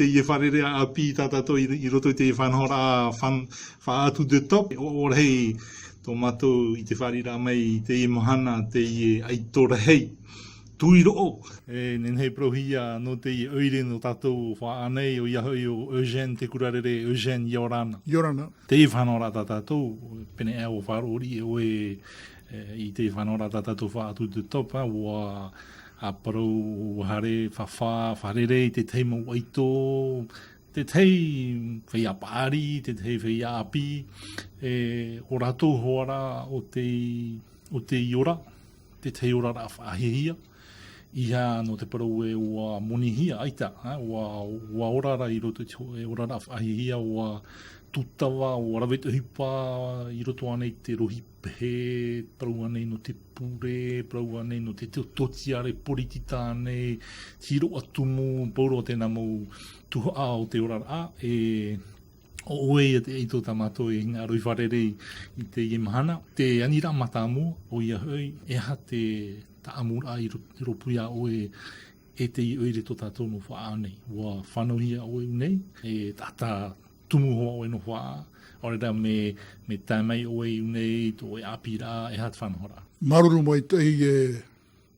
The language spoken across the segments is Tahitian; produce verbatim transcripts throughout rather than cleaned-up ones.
Teie fārerei ʻāpī tā tātou i, i roto i te faʻanahoraʻa fan-, faʻaʻatu de top. ʻO, ʻo rahi tō mātou i te fāriʻiraʻa mai i teie mahana, teie ʻaito rahi. Tui roʻo. E, nehenehe e parauhia nō teie ʻoire nō tātou faʻaʻā nei, ʻoia hoʻi ʻo Eugène Te Kurarere, Eugène, ʻia ora na. ʻIa ora na. Teie faʻanahoraʻa tā tātou, pēneiaʻe ʻua faʻaroʻo riʻi ʻoe, e, i te faʻanahoraʻa tā tātou faʻaʻatu de top, ā, ʻua, ā, parau, ʻua haere, fa-, fa-, fārerei i te tahi mau ʻaito, te tahi feiā paʻari, te tahi feiā ʻāpī, e, ʻo rātou hoʻi rā ʻo tei, ʻo tei ora, te tahi oraraʻa faʻahiahia, ʻeiaha nō te parau ē ʻua monihia, ʻaita, ā, ʻua, ʻua ora ra i roto i te hōʻē oraraʻa faʻahiahia, ʻua tūtava, ʻua rave te ʻohipa i roto ānei i te rohi pehe, parau ānei nō te pure, parau ānei nō te to-, tōtiare poritita ānei, tīroʻa tumu, pauroa tēnā mau tuhaʻa o te oraraʻa, e, ʻo ʻoe ia te ʻaito tā mātou e hinaʻaro i fārerei i teie mahana. Te aniraʻa mātāmua, ʻoia hoʻi, e aha te taʻamuraʻa i ro-, i rōpū iā ʻoe e te ʻoire tō tātou nō Faʻaʻā nei? ʻUa fānauhia ʻoe i ʻō nei, e taʻata tumu hoʻi ʻoe nō Faʻaʻā, ʻaore rā mea, mea tae mai ʻoe i ʻō nei, tō ʻoe ʻāpīraʻa, e aha te faʻanahoraʻa? Māuruuru maitaʻi e,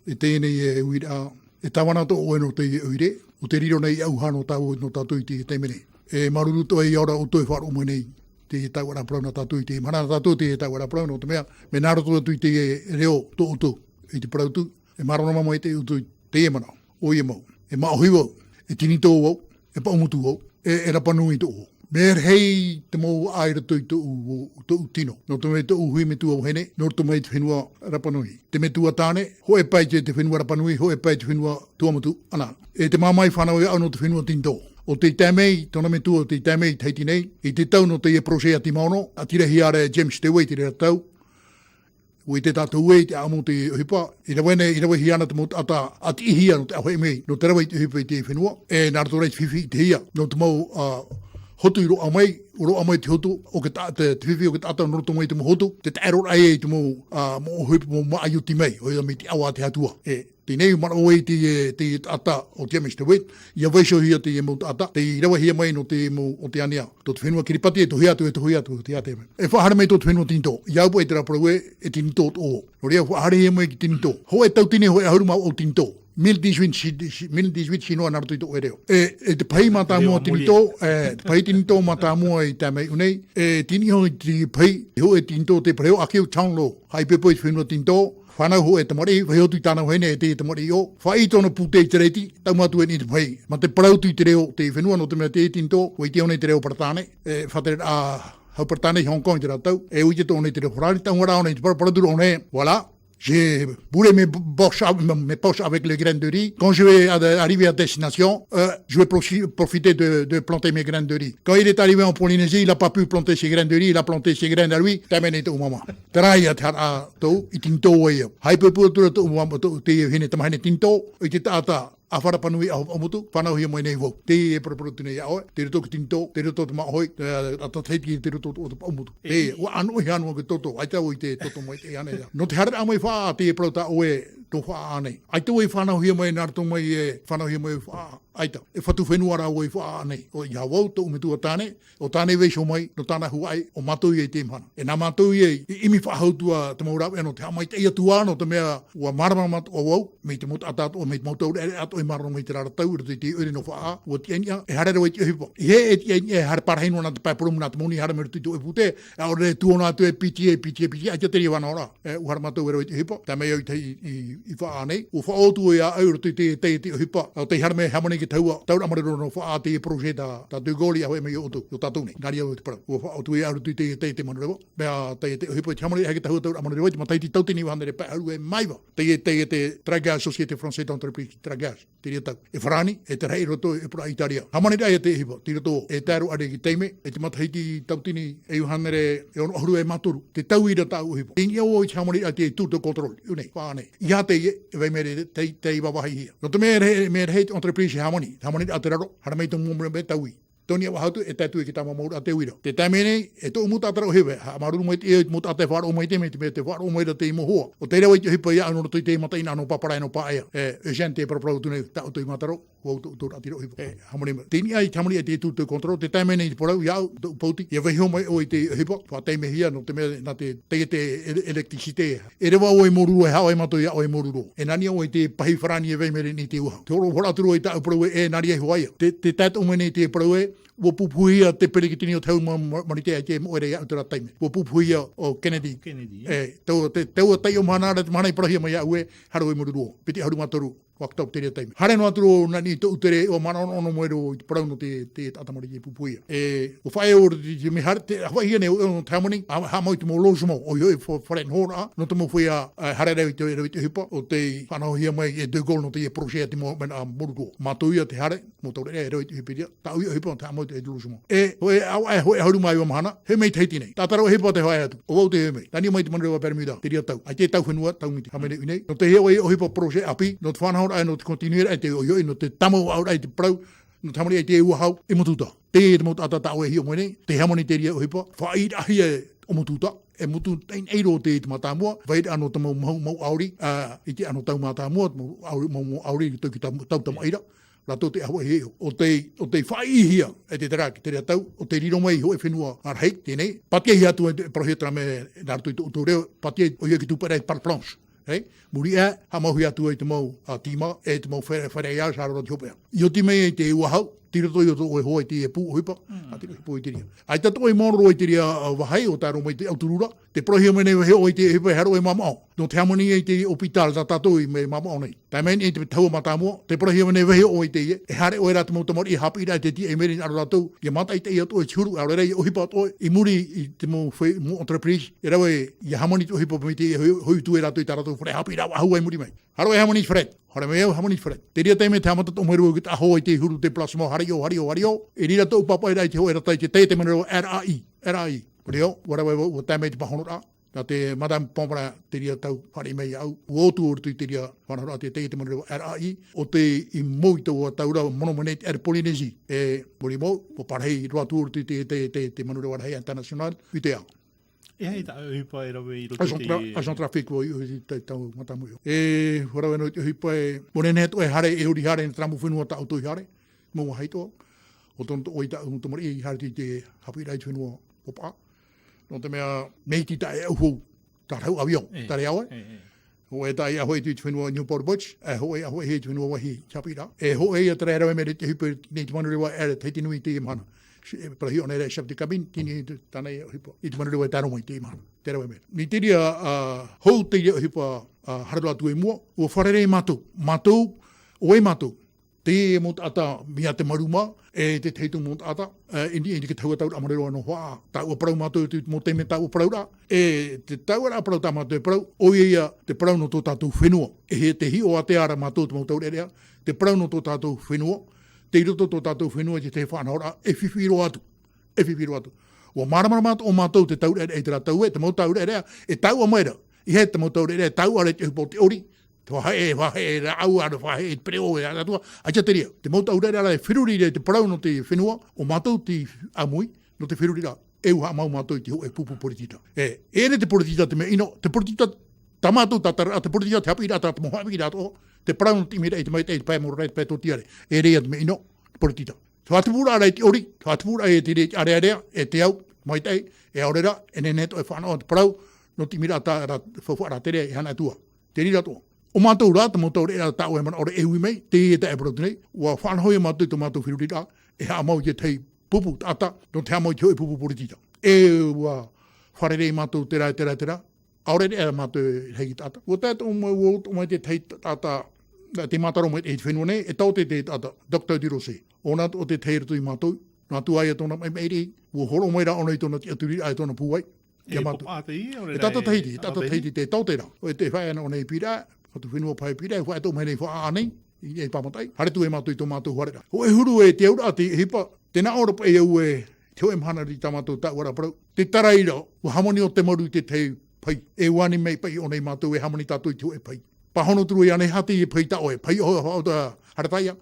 e teie nei e uiraʻa, e tāvana atoʻa ʻoe nō teie ʻoire, ʻo tē riro nei i ʻauha nō tāu, nō tātou i teie taime nei. E māuruuru atoʻa ïa ʻia ora ʻoutou e faʻaroʻo mai nei, teie taʻata parau nā tātou i teie mahana, nā tātou teie taʻata parau, nō te mea, mea nā roto atu i teie reo tō ʻoutou, i te parau atu, e mārama mai te ʻoutou i teie manaʻo, ʻoia mau. E Māʻohi vau, e Tinitō vau, e Paʻumutu vau, e, e Rapa Nui tōʻu. Mea rahi te mau ʻā i roto i tōʻu, tōʻu tino. Nō te mea tōʻu hui metua vahine, nō roto mai te fenua Rapa Nui. Te metua tāne, hōʻē pae i te fenua Rapa Nui, hōʻē pae i te fenua Tuamotu, ana. E te māmā i fānau iāʻu nō te fenua Tinitō. ʻO tei tae mai, tōna metua ʻo tei tae mai i Tahiti nei, i te tau nō teie projet Atimaono, ʻātīrahia ra e James Stewart i te reira tau. ʻUa ʻite tātou ē, i te ʻāʻamu o te ʻohipa, i rave nei, i ravehia ana te mau taʻata, ʻātīhia nō te ʻāfaʻi mai, nō te rave i te ʻohipa i te fenua, e nā roto rā i te fifi i ʻitehia, nō te mau, ā, hotu i roaʻa mai, roaʻa mai te hotu, ʻo te taʻata, te fifi ʻo te taʻata nō roto mai te mau hotu, tē taʻero ra ïa i te mau, ā, mau ʻohipa, mau māʻa i oti mai, ʻoia mai te ʻava a te Atua. E, teie nei, manaʻo ē te, te taʻata ʻo James Stewart, ʻia vaiihohia teie mau taʻata, tei ravehia mai nō te mau Oteania. Tō te fenua Kiripati e tohia atu, e tohia atu, tohia atu mai. E faʻahaere mai tō te fenua Tinitō. ʻIa au paʻi terā parau ē, e Tinitō tōʻu. Nō reira, faʻahaere mai ki Tinitō. Hōʻē tauatini, hōʻē ʻahuru mā vaʻu Tinitō. Mille dix-huit chi-, chi-, mille dix-huit Chinois nā roto i tō ʻoe reo. E, e te pahi mātāmua Tinitō, e, te pahi Tinitō mātāmua i tae mai i ʻō nei. E tini iho i te pahi, te hōʻē Tinitō, te parau ʻākeu Chang Lo. Haʻaipoipo i te fenua Tinitō, fānau hōʻē tamariʻi, vaiiho atu i tāna vahine e te tamariʻi ʻō. Faʻaʻī tōna pūtē i te rēti, tauma atu e niʻa i te pahi. Mā te parau atu i te reo, te fenua nō te mea te Tinitō, ʻua ʻite ʻōna i te reo Paratāne, e, faʻatereraʻa hau Paratāne i Hong Kong i terā tau, e ʻua ʻite atoʻa ʻōna i te reo Farāni, taʻu ra ʻōna i te parapara atu ra ʻōna, voilà. J'ai bourré mes bo-, poches av-, mes poches avec les graines de riz. Quand je vais ad-, arriver à destination, euh, je vais profi-, profiter de, de planter mes graines de riz. Quand il est arrivé en Polynésie, il a pas pu planter ses graines de riz, il a planté ses graines à lui, tae mai nei tōʻu māmā. Terā ïa te haʻapiʻiraʻa tōʻu, i Tinitō ïa. Haʻaipoipo atu ra tōʻu māmā, tōʻu, te vahine, te tamahine Tinitō, i te taʻata, ʻāfaʻi Rapa Nui, ʻa, ʻa Paʻumutu, fānauhia mai nei vau. Teie e paraparau atu nei iā ʻoe, tei roto ki Tinitō, tei roto te Māʻohi, e, ʻa Tahiti, tei roto o te Paʻumutu. E, ʻua ʻānoʻihia noa te toto, ʻaita vau i te toto mai te ana ia. Nō te haereraʻa mai Faʻaʻā, teie parau tā ʻoe, tō Faʻaʻā nei. ʻAita vau i fānauhia mai, nā roto mai e, fānauhia mai Faʻaʻā, ʻaita. E fatu fenua rā vau i Faʻaʻā nei. ʻOia vau, tōʻu metua tāne, ʻo tāna i vaiiho mai, nō tāna huaʻai, ʻo mātou ia i teie mahana. E nā mātou ia i, i ʻimi faʻahou atu ā te mau rāveʻa nō te haʻamaitaʻi atu ā, nō te mea ʻua mārama atoʻa vau, mai te mau taʻata atoʻa, mai te mau taureʻareʻa atoʻa i mārama mai i terā ra tau, i roto i te ʻoire nō Faʻaʻā, ʻua tiʻaʻinia, e haere roa i te ʻohipa. ʻEiaha e tiʻaʻinia, e haere parahi noa nā te pae porōmu nā te moni, haere mai roto i te ʻoe pūtē, ʻaore rā e tuʻu noa atu e pītiē, pītiē, pītiē, ʻaita terā vānaʻoraʻa. E, ʻua haere mātou e rave i te ʻohipa, tae mai au i, i, i, i Faʻaʻā nei, ʻua faʻaʻō atu iā ʻu i roto i te, te, te ʻohipa, ʻo tei haere mai e Hāmani i te tahua, tauraʻa manureva nō Faʻaʻā, teie projet tā, tā De Gaulle i ʻāfaʻi mai iā ʻoutou, iā tātou nei. Nā reira au te parau. ʻUa faʻaʻō atu iā ʻu i roto i te, te, te manureva, mea teie te ʻohipa i te Hāmani, e te tahua tauraʻa manureva, i te matahiti tauatini vaʻu hānere pae ʻahuru e maha. Teie, teie te Tragaz, Société Française d'Entreprise Tragaz. Teie tau. E Farāni, e te rahi i roto, e pureraʻa Itaria. Hāmani ra ïa te ʻohipa, tei roto, e tae roa atu i te taime, e te matahiti tauatini e iva hānere e ono ʻahuru e mā toru. Te tau ïa tā ʻoe ʻohipa. Tei niʻa vau i te hāmani ra te tour de contrôle, i ʻō nei, Faʻaʻā nei. ʻEiaha teie, e vai mea ra te, te, te vāvāhihia. Nō te mea e rahi, mea rahi te entreprise i Hāmani, Hāmani ra te raro, haere mai tō mua mea taui. Tō niʻa vau atu, e tae atu i te tāmau mau ra te uira. Te taime nei, e tōʻu mau taʻata ra ʻohipa, haʻamāuruuru mai te, e mau taʻata e faʻaroʻo mai te mea, te mea te faʻaroʻo mai ra te mau hoa. ʻO tei rave i te ʻohipa iā ʻu nō roto i te mataʻeinaʻa nō Paparaʻa nō Paʻea. E, Eugène, te paraparau atu nei, tā ʻoutou i mātaro. Ua uto, uto rā tira ʻohipa. E, hāmani mai. Tēnei ʻai, te hāmani ʻai te tū te contrôle, tē tae mai nei i te parau, iāʻu, tōʻu pōti, ʻia vaiiho mai ʻoe i te ʻohipa, faʻataime hia, nō te mea, nā te, te, te ele-, électricité. E reva ʻoe i Mōrūroa, e haʻa ʻoe mātou iā ʻoe i Mōrūroa. E nānia ʻoe i te pahi farāni e vai mai nei i te uāhau. Te hōroʻa, hōroʻa atu ra i tāʻu parau ē, e nānia iho ā ia. Tē, tē tae atoʻa mai nei te parau ē, ua pūpūhia te peretiteni o te hau ma-, ma-, Marite, ʻaita e moʻe ra iāʻu terā taime. Ua pūpūhia ʻo Kennedy. Kennedy, e? E, taua, te, taua taiʻo mahana ra, te mahana i parauhia mai iāʻu ē, haere ʻoe i Mōrūroa. Piti ʻahuru mā toru o October terā taime. Haere noa atu ra nāni i tōʻu tere, ʻua manaʻonaʻona mai roa i te parau nō te, te taʻata Marite i pūpūhia. E, ʻua faʻaea ʻoe i te, te mea haere, te, Hawaiʻi nei, ʻo, ʻo te hāmani, ʻa, haʻamau i te mau logement, ʻoia hoʻi, fa-, fare nohoraʻa, nō te mau feiā, ā, haere ra i te, i te ʻohipa, ʻo tei faʻanahohia mai e De Gaulle nō te projet a te mau, mea, ā, Mōrūroa. Mātou ia te haere, mau taureʻareʻa e rave i te ʻohipa, tāʻu ia ʻohipa, te haʻamau i te logement. E, hōʻē, ā, e, hōʻē ʻahuru mā iva mahana, hoʻi mai Tahiti nei. Tatarau ʻohipa tē haere atu. ʻO vau tē hoʻi mai. Nānia mai te Manurewa Bermuda. Te reira tau. ʻAita e tau fenua, tau miti. Hāmani nei. Nō te hiʻo ai ʻohipa projet ʻāpī, nō te faʻanahoraʻa, nō te continuer, ʻaita e ʻohipa, nō te tāmau auraʻa i te parau, nō te hāmani ʻai te uāhau, e Motuta. Te, te mau taʻata tā ʻoe e hiʻo mai nei, te hāmani te reira ʻohipa, faʻaʻiteraʻahia e ʻo Motuta, e Motuta i roto i te mātāmua, vai ra nō te mau, mau, mau ʻaori, ā, i te anō tau mātāmua, mau ʻaori, mau, mau ʻaori, i te tau, tau tamaʻi ra, rātou te ʻāfaʻi e hiʻo. ʻO tei, ʻo tei faʻaʻīhia, e te terā, ki te reira tau, ʻo tei riro mai hōʻē fenua rahi, teie nei, pātiahia atu e te parauhia terā mea, nā roto i tō, tō reo, pātia, ʻoia te tūparaʻa e parc planche. Hei, muri aʻe, haʻamauhia atu ai te mau, ā, tīma, e te mau fere-, ferry, ā, ʻa roto i te hopeʻa. I oti mai ai te uāhau, tei roto i ʻō tō ʻoe hoa i te pū ʻohipa, ā, tei roto i te pū i te reira. ʻAita atoʻa i maoro roa i te reira, ā, vāhi, ʻo tae roa mai te auturu ra, tē parauhia mai nei e vaiiho ʻoe i te ʻohipa e haere ʻoe i Mamaʻo. Nō te hāmani i te hōpitalo tā tātou i mea Mamaʻo nei. Tae mai nei te tahua mātāmua, tē parauhia mai nei e vaiiho ʻoe i teie, e haere ʻoe rā te mau tamariʻi haʻapiʻiraʻa i te tiʻa i maʻiri nā roto rātou, ʻia mātaʻitaʻi atoʻa e te huru, ʻaore rā ʻia ʻohipa atoʻa, i muri i te mau fe-, mau entreprise, e rave, ʻia hāmani te ʻohipa mai te hō-, hōʻē atu e rātou i tā rātou fare haʻapiʻiraʻa faʻahou i muri mai. Haere ʻoe e hāmani i te fare, haere mai au e hāmani i te fare. Te reira taime tē haʻamata atoʻa mai roa i te ʻaho i te huru te plasma, haere ʻō, haere ʻō, haere ʻō. E reira tōʻu pāpaʻiraʻa i te hōʻē rata i te, te, te Manurewa R A I, R A I. Nō reira, ʻua rave, ʻua, ʻua tae mai te pāhonoraʻa. Nā te Madame Pombra, te reira tau, fāriʻi mai iāʻu. ʻUa ʻō atu ʻo roto i te reira faʻanahoraʻa te, te, te Manurewa R A I, ʻo tei mau i taua tau ra, mono mai nei te Air Polynésie. E, muri mau, ʻua parahi roa atu ʻo roto i te, te, te, te Manurewa Rahi International, U T A. E aha tā ʻoe ʻohipa e rave i roto i te Agent tra-, agent trafic ʻo, ʻo, i te tau mātāmua. E, ʻua rave noa i te ʻohipa e, mea nehenehe atoʻa e haere, e ori haere, nā terā mau fenua tā ʻoutou i haere, mau vāhi atoʻa. ʻO tō, tō ʻoe i tā ʻoutou tamariʻi i haere i te haʻapiʻiraʻa i te fenua Papaʻa. Nō te mea, mea iti taʻe ʻauhau, tā rātou avion, e, tā reira ʻoe. E, e. Hōʻē taʻe ʻahoʻi i te fenua Newport Beach, e hōʻē ʻahoʻi i te fenua Vaihi, te haʻapiʻiraʻa. E hōʻē ia terā e rave mai te ʻohipa nei te Manurewa Air Tahiti Nui i teie mahana. E, e parauhia ʻōna e rā e chef de cabine, teie nei tāna ia ʻohipa. I te Manurewa e tae roa mai i teie mahana. Te rave mai. Nō te reira, ā, hou teie ʻohipa, ā, haere roa atu i mua, ʻua fārerei mātou. Mātou, ʻo vai mātou. Te mau taʻata, mai te marū mā, e te tahi atu mau taʻata, e, i, i te taua tau ra Manurewa nō hoʻi, tāua parau mātou, te mau taime tāua parau ra, e te taua ra parau tā mātou e parau, ʻoia ia te parau nō tō tātou fenua. E te hiʻo ātea ra mātou te mau taureʻareʻa, te parau nō tō tātou fenua, tei roto tō tātou fenua i te tahi faʻanahoraʻa, e fifi roa atu, e fifi roa atu. ʻUa māramarama atoʻa mātou te taureʻareʻa i terā tau ē, te mau taureʻareʻa, e tāua mai ra, ʻeiaha te mau taureʻareʻa, e tāua ra i te ʻohipa o te ʻori, te faʻaheʻe, faʻaheʻe rāʻau, ā, faʻaheʻe pereʻoʻo, e, ā, atu, ʻaita te reira. Te mau taureʻareʻa e feruri ra i te parau nō te fenua, ʻo mātou tei ʻāmui, nō te feruriraʻa, e ʻua haʻamau mātou i te hōʻē pupu poritita. E, e ʻere te poritita te mea ʻino, te poritita, tā mātou tātararaʻa, te poritita, te haʻapiʻiraʻa, tā te mau haʻapiʻiraʻa atoʻa, te parau nō te ʻimiraʻa i te maitaʻi, te pae mōraʻa, te pae tōtiare. E ʻere ia te mea ʻino, te poritita. Te faʻatupuraʻa ra i te ʻori, te faʻatupuraʻa i te reira, ʻārearea, e te au, maitaʻi, e ʻaore rā, e nehenehe atoʻa e fānaʻo te parau, nō te ʻimiraʻa tā, rā, faufaʻa rātere, e hana atu ā. Te reira atoʻa. ʻO mātou rā, te mau taureʻareʻa tā ʻoe e manaʻo ra e ui mai, teie tā e parau atu nei, ʻua faʻanahohia mātou i tō mātou feruriraʻa, e haʻamau i te tahi pupu taʻata, nō te haʻamau i te hōʻē pupu poritita. E ʻua fārerei mātou terā, terā, terā, ʻaore rā mātou e rahi taʻata. ʻUa tae atoʻa mai, ʻua atoʻa mai te tahi taʻata, te mātaro mai i te fenua nei, e taote te taʻata, Doctor Durocher. ʻO ʻōna atoʻa te tahi i roto ia mātou, nā tua ia tōna maʻimaʻiriʻi, ʻua hōroʻa mai rā ʻōna i tōna tiʻaturiraʻa, e tōna pūai, E, ia mātou. Papa te ia, ʻaore rā, e taʻata Tahiti, e taʻata Tahiti, te taote ra. ʻO te faʻaea nō ʻōna i Pīraʻe, Motu Whenua Pae Pīraʻe, e faʻaea atoʻa mai nei faʻaʻā nei, i, i Pāmataʻi. Haere atu e mātou i tō mātou fare ra. Hōʻē huru e te auraʻa te ʻohipa, tē nā ʻō ra paʻi au ē, te hōʻē mahana i tā mātou tāua ra parau. Te taraʻi ra, ʻua hāmani ʻo Te Maru i te tahi pahi. E ʻua ani mai paʻi ʻōna ia mātou e hāmani tātou i te hōʻē pahi. Pāhono atu ra iāna, e aha teie pahi tā ʻoe, pahi ʻo, ʻo, ʻo, ʻo, Harataiʻa,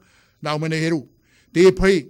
nā ʻō mai nei e rū. Teie pahi,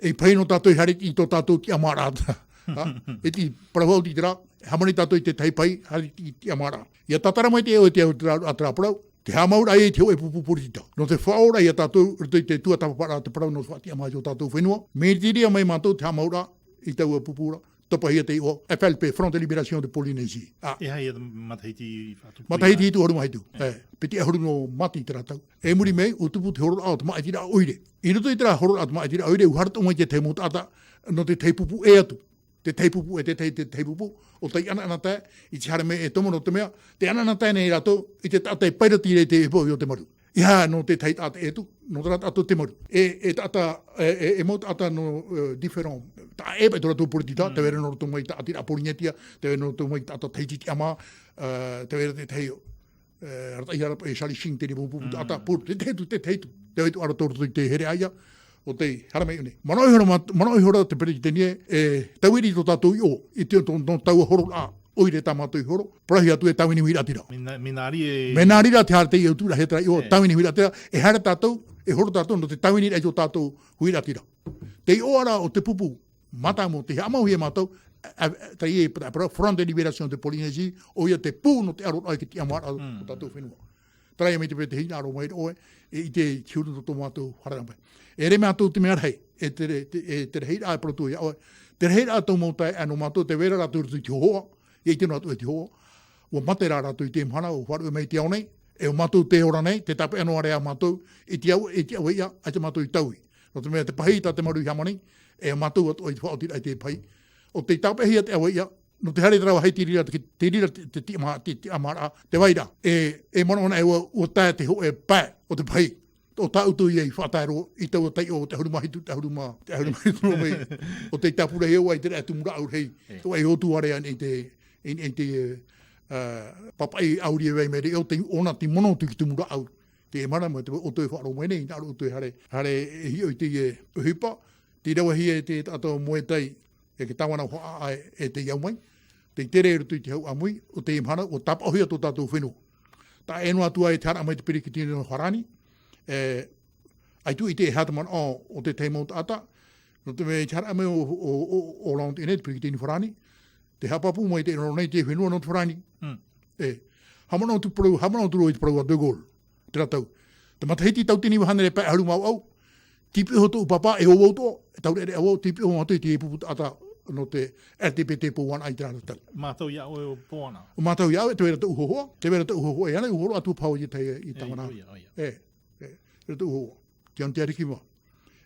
e pahi nō tātou i haere i tō tātou tiʻamāraʻa. Ha? E te parau au i terā, e hāmani tātou i te tahi pahi, haere i tiʻamāraʻa. ʻIa tātara mai te, ʻo te, ʻo terā, ʻo terā parau, Te haʻamauraʻa i te hōʻē pupu poritita. Nō te faʻaora ia tātou, i roto i te tuatāpaparaʻa te parau nō te faʻatiʻamā i tō tātou fenua. Mai te reira mai mātou te haʻamauraʻa i taua pupu ra. Tapahia te iʻoa, F L P, Front de Libération de Polynésie. A. E aha ia te matahiti faʻatupu? Matahiti hitu ʻahuru mā hitu. E. E, piti ʻahuru nō Māti i terā tau. E muri mai, ʻua tupu te hororaʻa o te māʻitiraʻa ʻoire. I roto i terā hororaʻa o te māʻitiraʻa ʻoire, ʻua haere atoʻa mai te tahi mau taʻata, nō te tahi pupu ʻē atu. Te tahi pupu, e te tahi, te tahi pupu, ʻo tei ʻanaʻanatae, i te haere mai e tomo nō te mea, tē ʻanaʻanatae nei rātou, i te taʻata e pairati ra i te ipu o te maru. ʻEiaha nō te tahi taʻata ʻē atu, nō terā taʻata o te maru. E, e taʻata, e, e, e mau taʻata nō, e, différent. Taʻa ʻē paʻi tō rātou poritita, Mm. tē vai ra nō roto mai tāʻatiraʻa Porinetia, tē vai ra nō roto mai taʻata Tahiti Tiʻamā, e, tē vai ra te tahi, e, arataʻihia ra paʻi e Charlie Ching, te mau pupu Mm. taʻata, pū, te tahi atu, te tahi atu. Tē vai atoʻa ra tō roto i te here ʻāiʻa, ʻo tei haere mai ʻō nei. Manaʻo ihora mā-, manaʻo ihora te peretiteni ē, e tauiri tō tātou iʻoa, i te, tō, tō taua hororaʻa ʻoire tā mātou i horo, parauhia atu e tāvini huiraʻatira. Mea nā-, mea nā reira te. Mea nā reira te haere te iʻoa, tūraʻahia terā iʻoa, E. tāvini huiraʻatira, e haere tātou, e horo tātou nō te tāviniraʻa i tō tātou huiraʻatira. Te iʻoa ra o te pupu, mātāmua, tei haʻamauhia mātou, a, a, teie, e, parau, Front de Libération de Polynésie, ʻoia te pū nō te ʻaroraʻa i te tiʻamāraʻa Mm. o tātou fenua. Terā ia mai te peu tē hinaʻaro mai ra ʻoe, e, i te, te huru nō tō mātou haereraʻa mai. E ʻere mātou te mea rahi, e te re-, te, e te rahiraʻa e parau atu iā ʻoe. Te rahiraʻa tō mau taeaʻe nō mātou, tē vai ra rātou i roto i te hōhoʻa, ʻia ʻite noa atu e te hōhoʻa. ʻUa mate rā rātou i teie mahana, ʻua faʻaruʻe mai i te ao nei, e ʻo mātou tē ora nei, tē tāpeʻa noa ra iā mātou, i te au-, i te ʻaveiʻa, ʻaita mātou i taui. Nō te mea te pahī tā te maru i hāmani, e ʻo mātou atoʻa i te faʻaotiraʻa i te pahī. ʻO tei tāpeʻahia te ʻaveiʻa, nō te haere terā vāhi, te reira te, te reira te, te tiʻamā-, te, te tiʻamāraʻa, tē vai ra. E, e manaʻo ana ē ʻua, ʻua tae te hōʻē pae o te pahī. ʻO tā ʻoutou ia i faʻatae roa i taua taiʻo o te ʻahuru mā hitu, te ʻahuru mā, te ʻahuru mā hitu mai. ʻO tei tāpurahia ʻoia i te reira tumu rāʻau rahi. E. Tō ʻoe i ʻō atu ārea i te, i, i te, e, ā, pāpaʻi ʻāuri e vai mai ra, ʻo tei ʻōna te mono atu i te tumu rāʻau. Te mana mai te ʻoutou e faʻaroʻo mai nei, nā ʻoutou e haere, haere e hiʻo i te, e, ʻohipa, tei ravehia e te taʻata Muay Thai, e te tāvana o Haʻaʻae, e tei au mai, tei tere i roto i te hau ʻāmui, ʻo teie mahana, ʻua tāpaʻohia tō tātou fenua. Taʻa ʻē noa atu ā i te haere mai te peretiteni nō Farāni, e, ʻaita e ʻite e aha te manaʻo o te tahi mau taʻata, nō te mea i te haere mai ʻo, ʻo, ʻo, ʻo Hollande ʻō nei, te peretiteni Farāni, tē haʻapāpū mai te raro nei te fenua nō te Farāni. Mm. E, haʻamanaʻo atu parau, haʻamanaʻo atu roa i te parau a De Gaulle, terā tau. Te matahiti tauatini iva hānere pae ʻahuru mā vaʻu, tīpī iho tōʻu pāpā, e ʻo vau atoʻa, e taureʻareʻa vau, tīpī iho mātou i te pupu taʻata nō te L T P T Pouanaʻa i terā tau. Mātou iā ʻoe ʻo Pouanaʻa? ʻO mātou iā ʻoe, tē vai ra tōʻu hōhoʻa, tē vai ra tōʻu hōhoʻa iāna, ʻua hōroʻa atu paha ʻoia i te, i E, tāvana. ʻOia, ʻoia. E, e, tē vai ra tōʻu hōhoʻa. Te Aunty Ariki mā.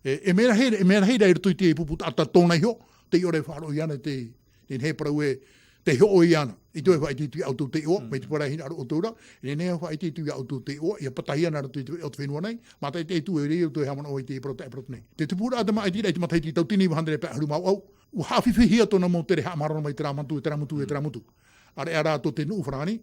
E, e mea rahi, e mea rahi rā i roto i te pupu taʻata tōna iho, tei ʻore e faʻaroʻo iāna te, te nehenehe parau ē, tei hoʻo iāna. ʻEita e faʻaʻite atu iā ʻoutou te iʻoa, Mm. mai te peu ra e hinaʻaro ʻoutou ra, e nehenehe e faʻaʻite atu iā ʻoutou te iʻoa, ʻia pātahia nā roto i te, o te fenua nei, mātaʻitaʻi atu e ʻere ʻoutou e haʻamanaʻo i te parau taʻe parau nei. Te tupu ra te māʻitiraʻa i te matahiti tauatini iva hānere pae ʻahuru mā vaʻu, ʻua haʻafifi hia tōna mau tere haʻamārama i terā motu, e terā motu, e terā motu. ʻAreʻa rā tō te nuʻu Farāni,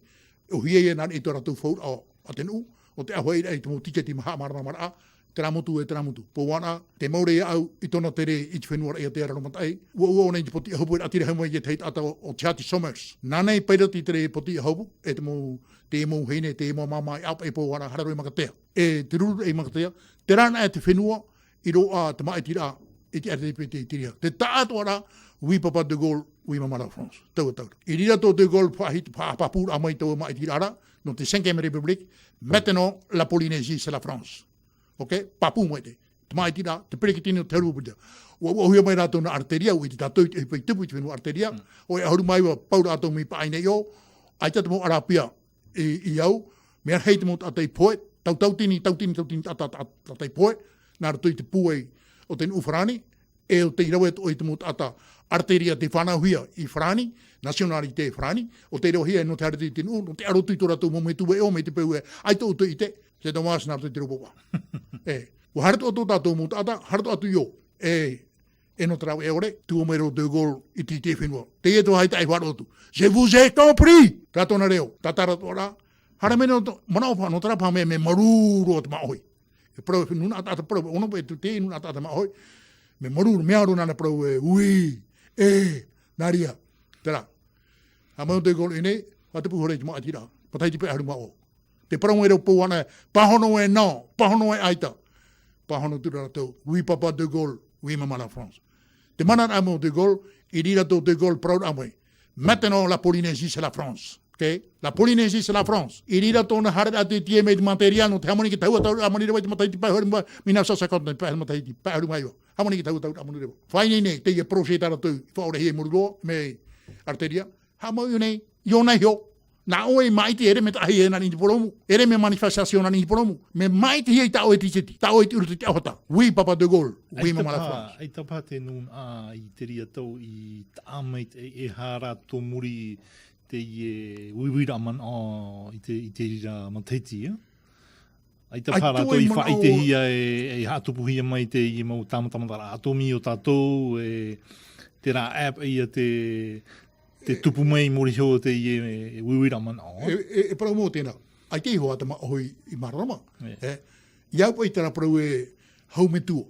ʻo hia ia nā reira i tō rātou fauraʻa a te nuʻu, ʻo te ʻāfaʻiraʻa i te mau tiketi haʻamāramaraʻa, terā motu e terā motu. Pouanaʻa, tē mau ra iāʻu i tōna tere i te fenua raʻiātea raromataʻi, ʻua ʻua ʻō nei te pōtiʻa hopu e raʻatira mai i te tahi taʻata ʻo, ʻo Tiati Somers. Nāna i pairati te reira pōtiʻa hopu, e te mau, te mau vahine, te mau māmā e ʻāpaʻi Pouanaʻa, haere roa i Makatea. E te rururaʻa i Makatea, terā anaʻe te fenua, i roaʻa te māʻitiraʻa i te R D P T i te reira. Te taʻatoʻaraʻa, oui papa De Gaulle, oui maman la France. Taua tau ra. I reira tō De Gaulle faʻahiti, faʻa-, faʻapāpūraʻa mai taua māʻitiraʻa ra, nō te Cinquième République, maintenant la Polynésie c'est la France. Ok? Pāpū mai te, te māʻitiraʻa, te peretiteni o te ʻāpiti. ʻUa, ʻua ʻōhie mai rātou nā Arteria, ʻua ʻite tātou i te ʻohipa i tupu i te fenua Arteria, Mm. ʻoia ʻahuru mā iva pauraʻa atoʻa mai paʻi nei ʻo, ʻaita te mau ʻarapiʻa i, i au, mea rahi te mau taʻata i pohe, tau, tauatini, tauatini, tauatini taʻata, taʻata, taʻata i pohe, nā roto i te pūai o te nuʻu Farāni, e ʻo tei rave atoʻa i te mau taʻata Arteria tei fānauhia i Farāni, nationalité Farāni, ʻo tei ravehia nō te haere atu i te nuʻu, nō te ʻaro atu i tō rātou mau metua ʻē ʻo, mai te peu ē, ʻaita ʻoutou i ʻite, c'est dommage nā roto i te reo pāpā. E, ʻua haere atoʻa tō tātou mau taʻata, haere atoʻa atu i ʻō, e, e nō te rave ʻore, tuʻu mai ra ʻo De Gaulle i te, te fenua. Teie te vāhi taʻa i faʻaroʻo atu. Je vous ai compris! Rā tōna reo, tātara atoʻa ra. Haere mai nō tō, manaʻo paha, nō terā paha mea, mea marū roa te māʻohi. E parau, e nūnaʻa taʻata parau, ʻo nō paʻi te, te nūnaʻa taʻata māʻohi. Mea marū, mea aro nāna parau ē, oui, e, nā reira. Terā. Haere mai ʻo De Gaulle i ʻō nei, faʻatupu ihora i te māʻitiraʻa. Matahiti pae ʻahuru mā vaʻu. Tē parau mai ra ʻo Pouanaʻa, pāhono ē non, pāhono ē ʻaita. Pāhono atu ra rātou, oui papa De Gaulle, oui maman la France. Te mana ra ʻāmui o De Gaulle, i reira tō De Gaulle parauraʻa mai. Maintenant la Polynésie c'est la France. Ok? La Polynésie, c'est la France. I reira tōna haereraʻa atu i teie mai i te materia, nō te hāmani i te taua tau, hāmani reva i te matahiti pae huru mā, mille neuf cent cinquante, pae huru matahiti, pae huru mā iva. Hāmani i te taua tau, hāmani reva. Faʻaineine nei, teie projet tā rātou, i faʻaorahia i Mururoa, mai Arteria. Haʻamau i ʻō nei, i ʻō nei iho. Nā ʻoe i māʻiti ʻere mea taʻahi e nā niʻa i te purōmu. ʻEre mea manifestation nā niʻa i te purōmu. Mea māʻitihia i tā ʻoe tiʻetiti, tā ʻoe i te ʻū roto i te ʻauhata. Oui, Papa de Gaulle. Oui, Mama la France. ʻAita paha te nūnaʻa i te reira tau i taʻa mai te, e hara tō muri teie uiuiraʻa manaʻo i te, i te reira matahiti, ʻia? ʻAita paha rātou i faʻaʻitehia e, e haʻatupuhia mai teie mau tāmatamataraʻa atomi o tātou, e, terā app ia te, te tupu mai i muri iho o teie uiuiraʻa manaʻo. E, e, e parau mau tēnā. ʻAita iho ā te māʻohi i mārama. E. E, i au paʻi terā parau e hau metua.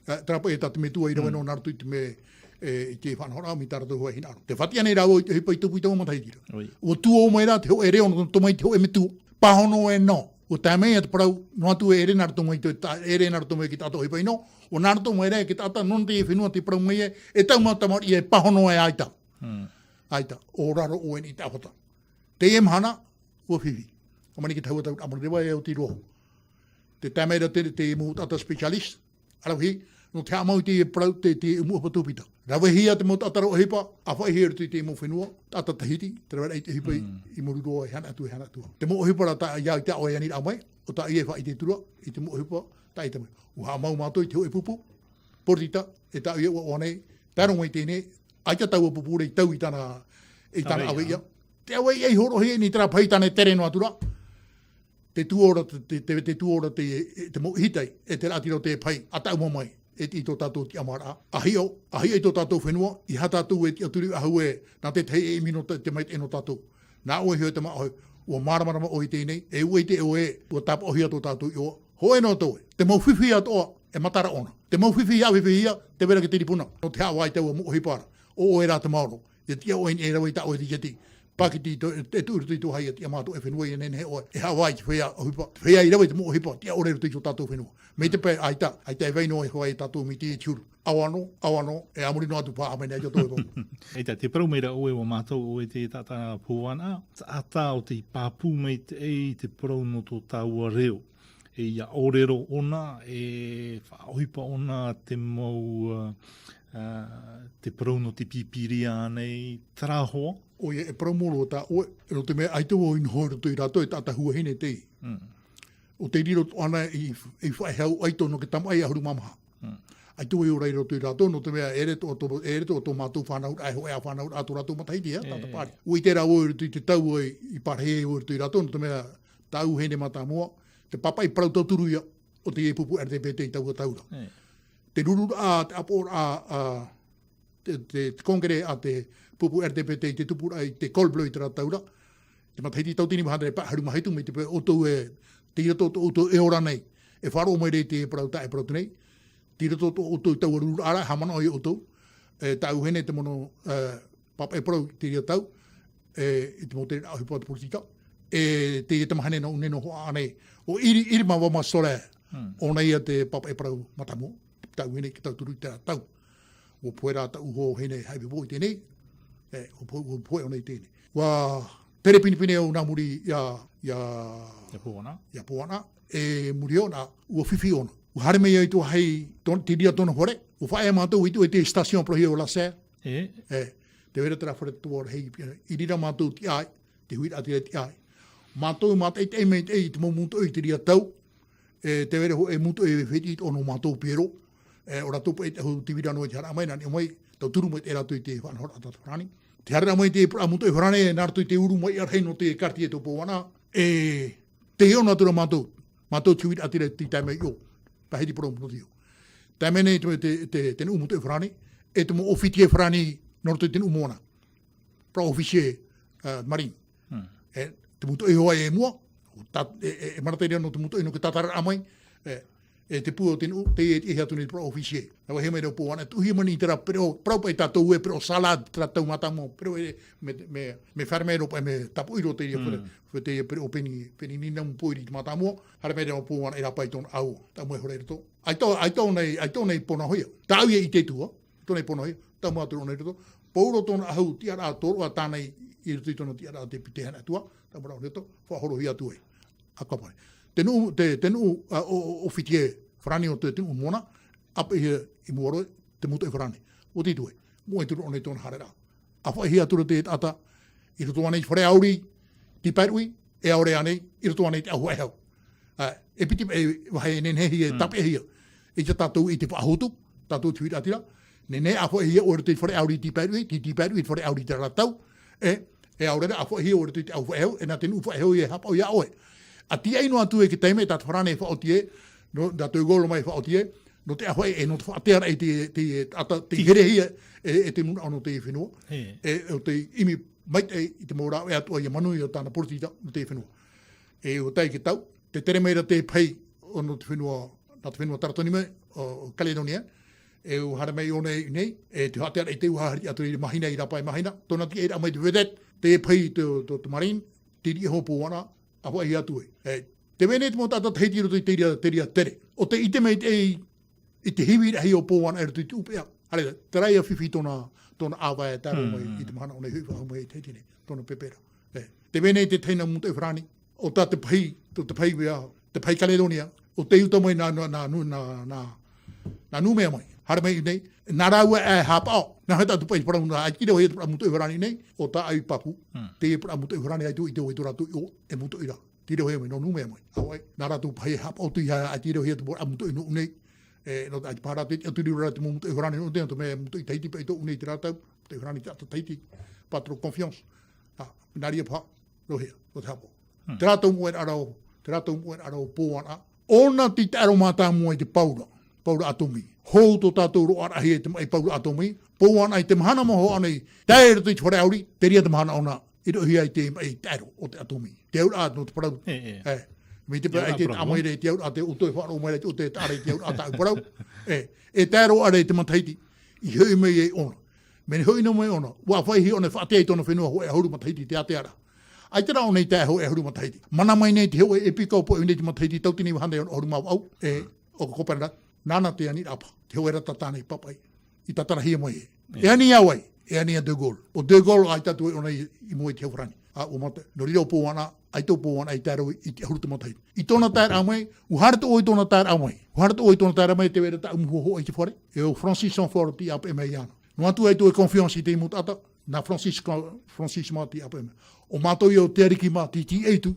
E, terā paʻi e tā te metua i rave noa nā roto i te mea, e, i te faʻanahoraʻa mai tā rātou hoʻi hinaʻaro. Tē faʻatiʻa nei rāua i te ʻohipa i tupu i taua matahiti ra. Ui. ʻUa tuō mai rā te hōʻē reo nō, nō te tō mai te hōʻē metua. Pāhono e nō. ʻUa tae mai ia te parau, noa atu e ʻere nā roto mai te, tā, ʻere nā roto mai ki te taʻata ʻohipa ʻino. ʻUa nā roto mai rā ki te taʻata nō teie fenua tē parau mai e, e taumātaʻu tamariʻi e pāhono e ʻaita. Hmm. ʻAita, ʻo raro ʻoe i te ʻauhata. Teie mahana, ʻua fifi. Hāmani i te taua tau, hāmani reva e oti roa. Tē tae mai ra te, te mau taʻata spécialiste, ʻaravihi, nō te haʻamau i te parau, te, te mau ʻohipa tūpita. Ravehia te mau taʻata reo ʻohipa, ʻāfaʻihia i roto i te mau fenua, taʻata Tahiti, te raveraʻa i te ʻohipa i, i Mururoa, e hana atu, e hana atu. Te mau ʻohipa ra tā, ia, i tā ʻoe aniraʻa mai, ʻo tā ʻoe e faʻaʻite atu ra, i te mau ʻohipa, tā ʻoe i te mau. ʻUa haʻamau mātou i te hōʻē pupu, poritita, e tā ʻoe ʻua ʻoaʻoa nei, tae roa mai teie nei, ʻaita taua pupu ra i tau i tāna, i tāna ʻāvaʻe ia. Te ʻāvaʻe ia i hōroʻahia nei terā pahi tāna e tere noa atu ra. Te tuō ra te, te, te, te tuō ra te, te mau ʻihitai, e te raʻatira o te pahi, ʻa taʻu mā mai, e te, i tō tātou tiʻamāraʻa. ʻA hiʻo, ʻa hiʻo i tō tātou fenua, ʻeiaha tātou e tiʻaturi faʻahou e, nā te tahi e ʻimi nō te, te maitaʻi nō tātou. Nā ʻoe iho e te māʻohi, ʻua māramarama ʻoe i teie nei, e ʻua ʻite ʻoe, ʻua tāpaʻohia tō tātou iʻoa. Hōʻē noa atu ē, te mau fifi atoʻa, e matara ʻōna. Te mau fifi i ʻāfifihia, tē vai ra ki te ripuna. Nō te haʻavā i taua mau ʻohipa ra. ʻO ʻoe rā te maoro. ʻIa tiʻa ʻoe i niʻa i rave i tā ʻoe tiʻetiti. Pākiti i tō, e, e tuʻu i roto i tō hau, ʻia tiʻa mātou e fenua ia nehenehe ʻoe. E haʻavā i te feiā ʻohipa. Te feiā i rave i te mau ʻohipa. Tiʻa ʻore i roto i tō tātou fenua. Mai te pae, ʻaita, ʻaita e vai noa e hoa e tātou mai teie te huru. ʻAua noa, ʻaua noa, e a muri noa atu paha, ʻāmene, ʻaita tō e vau. ʻAita, tē parau mai ra ʻoe, ʻua mātau ʻoe te taʻata Pouanaʻa, taʻata ʻo tei pāpū maitaʻi i te parau nō tō tāua reo. E ʻia ʻōrero ʻōna, e faʻaʻohipa ʻōna te mau, ā, ā, te parau nō te Pīpīria ānei, terā hoʻi. ʻOia, e parau mau roa tā ʻoe, nō te mea ʻaita vau i noho i roto ia rātou, e taʻata tuahine teie. Mm. ʻO tei riro atoʻa na i, i faʻahou ʻaito nō te tamaʻi ʻahuru mā maha. Mm. ʻAita vau i ora i roto ia rātou, nō te mea ʻeʻere atoʻa tō, ʻeʻere atoʻa tō mātou fānauraʻa, e hōʻē ā fānauraʻa tō rātou matahiti, ʻia, taʻata paʻari. ʻUa ʻite rā vau i roto i te tau i, i parahi ai vau i roto ia rātou, nō te mea tāʻu vahine mātāmua, te pāpaʻi parau tauturu ïa, ʻo teie pupu R T P T i taua tau ra. E. Te rururaʻa, te ʻāpoʻoraʻa, ā, te, te, te congrès a te pupu R T P T i te tupuraʻa i te Col Bleu i terā tau ra. Te matahiti tauatini vaha hānere pae ʻahuru mā hitu mai te peu ʻoutou e, tei roto tō ʻoutou e ora nei. E faʻaroʻo mai ra i te parau tā e parau atu nei. Tei roto tō ʻoutou i taua rururaʻa ra, haʻamanaʻo ia ʻoutou. E, tāʻu vahine te mono, e, pāpaʻi parau i terā tau, e, i te mau tereraʻa ʻohipa o te poritita. E, teie tamahine nō ʻUne nō Hoʻaʻa nei. ʻO Iri, Irma Vama Soler, ʻōna ïa te pāpaʻi parau mātāmua. Tāʻu vahine i te tauturu i terā tau. ʻUa pohe rā tāʻu hoa vahine haʻapiʻi i teie nei. E, ʻua pohe, ʻua pohe ʻōna i teie nei. ʻUa tere pinepine au nā muri ia, ia, ia Pouanaʻa. Ia Pouanaʻa. E muri iho na, ʻua fifi ʻōna. ʻUa haere mai ai te vāhi, tō, te reira tōna fare. ʻUa faʻaea mātou i te, i te station parauhia ʻo La Serre. E. E, tē vai ra terā fare tō rahi, i reira mātou i tiʻa ai, te huiraʻatira i tiʻa ai. Mātou mātaʻitaʻi maitaʻi i te mau mūtoʻi i terā tau, e, tē vai ra hoʻi e mūtoʻi e fētiʻi atoʻa nō mātou Pierrot, e, ʻo rātou paʻi te ahu te vira noa i te hara mai, nā niʻa mai, tauturu mai te rātou i te faʻanahoraʻa a te farāni. Tē haere ra mai te pūraʻa mūtoʻi farāni, nā roto i te uru mai rahi nō te quartier tō Pouanaʻa, e, tē hiʻo noa atu ra mātou, mātou te huiraʻatira i tae mai iho, pāhiri purōmu nō te iho. Tae mai nei te, te, te, te nuʻu mūtoʻi farāni, e te mau officier farāni nō roto i te nuʻu moana. Parau officier, ā, marine. Hmm. E, te mūtoʻi hoʻi e mua, tā, e, e, e manaʻo teie nō te mūtoʻi nō te tātararaʻa mai, e, e te pū o te nuʻu, teie e tiʻahia atu nei te parau officier. Nā vāhi mai rā Pouanaʻa, e tuʻuhia mai nei i terā pereʻoʻo, parau paʻi tātou e pereʻoʻo salade, terā tau mātāmua, pereʻoʻo e, mea, mea, mea fermero paʻi, mea tāpoʻi roa teie, hmm, pereʻoʻo, teie pereʻoʻo peni, peni nīnamu pōiri i te mātāmua, haere mai rā Pouanaʻa i rāpae i tōna ʻāua, taʻu mai hora i roto. ʻAita, ʻaita ʻōna i, ʻaita ʻōna i pono hia. Tāʻu ïa i ʻite atu ā, tōna i pono hia, taʻu mai atu ʻōna i roto. Pauroa tōna ʻahu tiʻaraʻa tōroʻa tāna i roto i tōna tiʻaraʻa te piti haʻapaʻo atu ā, tāmau rā o Neto, faʻahorohia atu ai. A ka pae. Te nuʻu, te, te nuʻu, a, o, o, o Fiti e, Farāni o te, te nuʻu mōna, ʻāpeʻehia i mua roa, te mūtoʻi farāni. ʻUa tītau ai, mua i ture ʻōna i tōna haereraʻa. ʻA faʻaʻehia atu ra te taʻata, i roto ānei i te fare ʻauri, tīpaeruʻi, e ʻaore ānei, i roto ānei i te ʻahu faʻehau. Ā, e piti, e, vāhi e nehenehe e tāpeʻahia. I tā tātou i te faʻahotu, tātou te huiraʻatira, nehenehe ʻa faʻaʻehia ʻoe i roto i te fare ʻauri tīpaeruʻi, tī tīpaeruʻi i te fare ʻauri i terā ra tau, e, e ʻaore rā ʻa faʻaʻehia ʻoe i roto i te ʻahu faʻehau, e nā te nuʻu faʻehau e haʻapaʻo ia ʻoe. ʻA tīaʻi noa atu e ke taime tā te farāni e faʻaoti e, nō, nā te golo mai e faʻaoti e, nō te ʻāfaʻi e nō te faʻatearaʻa i te, te, ata, te herehia e, e te manaʻo nō te fenua. Hē. E, o te ʻimi maitaʻi i te mau rāveʻa atoʻa ia manuia tāna poritita nō te fenua. E ʻo tae i te tau, tē tere mai ra te pahi o nō te fenua, nā te fenua Taratoni mai, o, o Caledonia, e ʻua haere mai ʻōna i ʻō nei, e te faʻatearaʻa i te ʻua haere atu i te mahina, i rāpae mahina, tōna tiʻaraʻa mai te vedette, te pahi, te, te, te marine, te riʻi iho Pouanaʻa, ʻa faʻaʻehia atu ai. E, tē vai nei te mau taʻata Tahiti i roto i te reira, te reira tere. ʻO tē ʻite mai te, i te hivi rahi o Pouanaʻa i roto i te ʻūpeʻa. Haere, terā ia fifi tōna, tōna ʻāvae e tae roa mai i te mahana ʻōna i hoʻi faʻahou mai i Tahiti nei, tōna pepe ra. E, tē vai nei te tahi nā mūtoʻi farāni, ʻo tā te pahi, tō te pahi vea, te pahi Caledonia, ʻo tē uta mai nā, nā, nā, nā, nā, nā, nā Numea mai. Haere mai nei, nā rāua e haʻapaʻo, nā hea tātou paʻi parau nā, ʻaita i rave te parau mūtoʻi farāni nei, ʻo tā ʻoe i pāpū, te parau mūtoʻi farāni ʻaita i ʻite ʻoe tō rātou iʻoa, e mūtoʻi ra. Tei rave mai nō Numea mai. ʻĀ vai, nā rātou pahi e haʻapaʻo atu i hea, ʻaita i rave te parau mūtoʻi nō ʻō nei, e, nō te, ʻaita paha rātou i tiʻaturi ra te mau mūtoʻi farāni nō ʻō nei, nō te mea e mūtoʻi Tahiti paʻi tō ʻō nei te rātou, mūtoʻi farāni te taʻata Tahiti, pas trop confiance. Ā, nā reira paha, rohea, ʻo te haʻapaʻo. Hmm. Terā tau moʻeraʻa ra o, terā tau moʻeraʻa ra o Pouanaʻa. ʻŌna te taʻero mātāmua i te paura, paura atomi. Hou tō tātou roaraʻa i te maʻi paura atomi. Pouanaʻa i te mahana mau hoʻi nei, tae roto i te fare ʻauri, te reira te mahana ʻōna, i roʻohia i te maʻi taʻero o te atomi. Te auraʻa nō te parau. E, e. E. Mai te pae, ʻaita e taʻa mai ra i te auraʻa, te ʻoutou e faʻaroʻo mai ra i te ʻoutou e taʻa ra i te auraʻa tāʻu parau. E, e tae roa ra i te matahiti, i hoʻi mai ai ʻōna. Mea hoʻi noa mai ʻōna, ʻua faʻaʻite ʻōna e faʻatea i tōna fenua hōʻē ʻahuru matahiti te ātea ra. ʻAita rā ʻōna i tae hōʻē ʻahuru matahiti. Mana mai nei te hōʻē ʻepikopo i ʻō nei te matahiti tauatini iva hānere ono ʻahuru mā vaʻu, e, ʻo Copernic, nāna te aniraʻa paha, te hōʻē ra tāna i pāpaʻi, i tātarahia mai e. E ani ia vai, e ani ia De Gaulle. ʻO De Gaulle ʻaita atu ai ʻōna i, i mua i te hau farāni. Ā, ʻua mate, nō reira ʻo Pouanaʻa, ʻaita ʻo Pouanaʻa i tae roa i te ʻahuru matahiti. I tōna taeraʻa mai, ʻua haere atoʻa ʻoe i tōna taeraʻa mai. ʻUa haere atoʻa ʻoe i tōna taeraʻa mai, tē vai ra tāʻu mau hoa hoʻi i te fare. E ʻo Francis Chamfort tei ʻāpeʻe mai iāna. Noa atu ai tō ʻoe confiance i te mau taʻata, nā Francis, Francis mā tei ʻāpeʻe mai. ʻO mātou ia ʻo Teariki mā tei tiʻa atu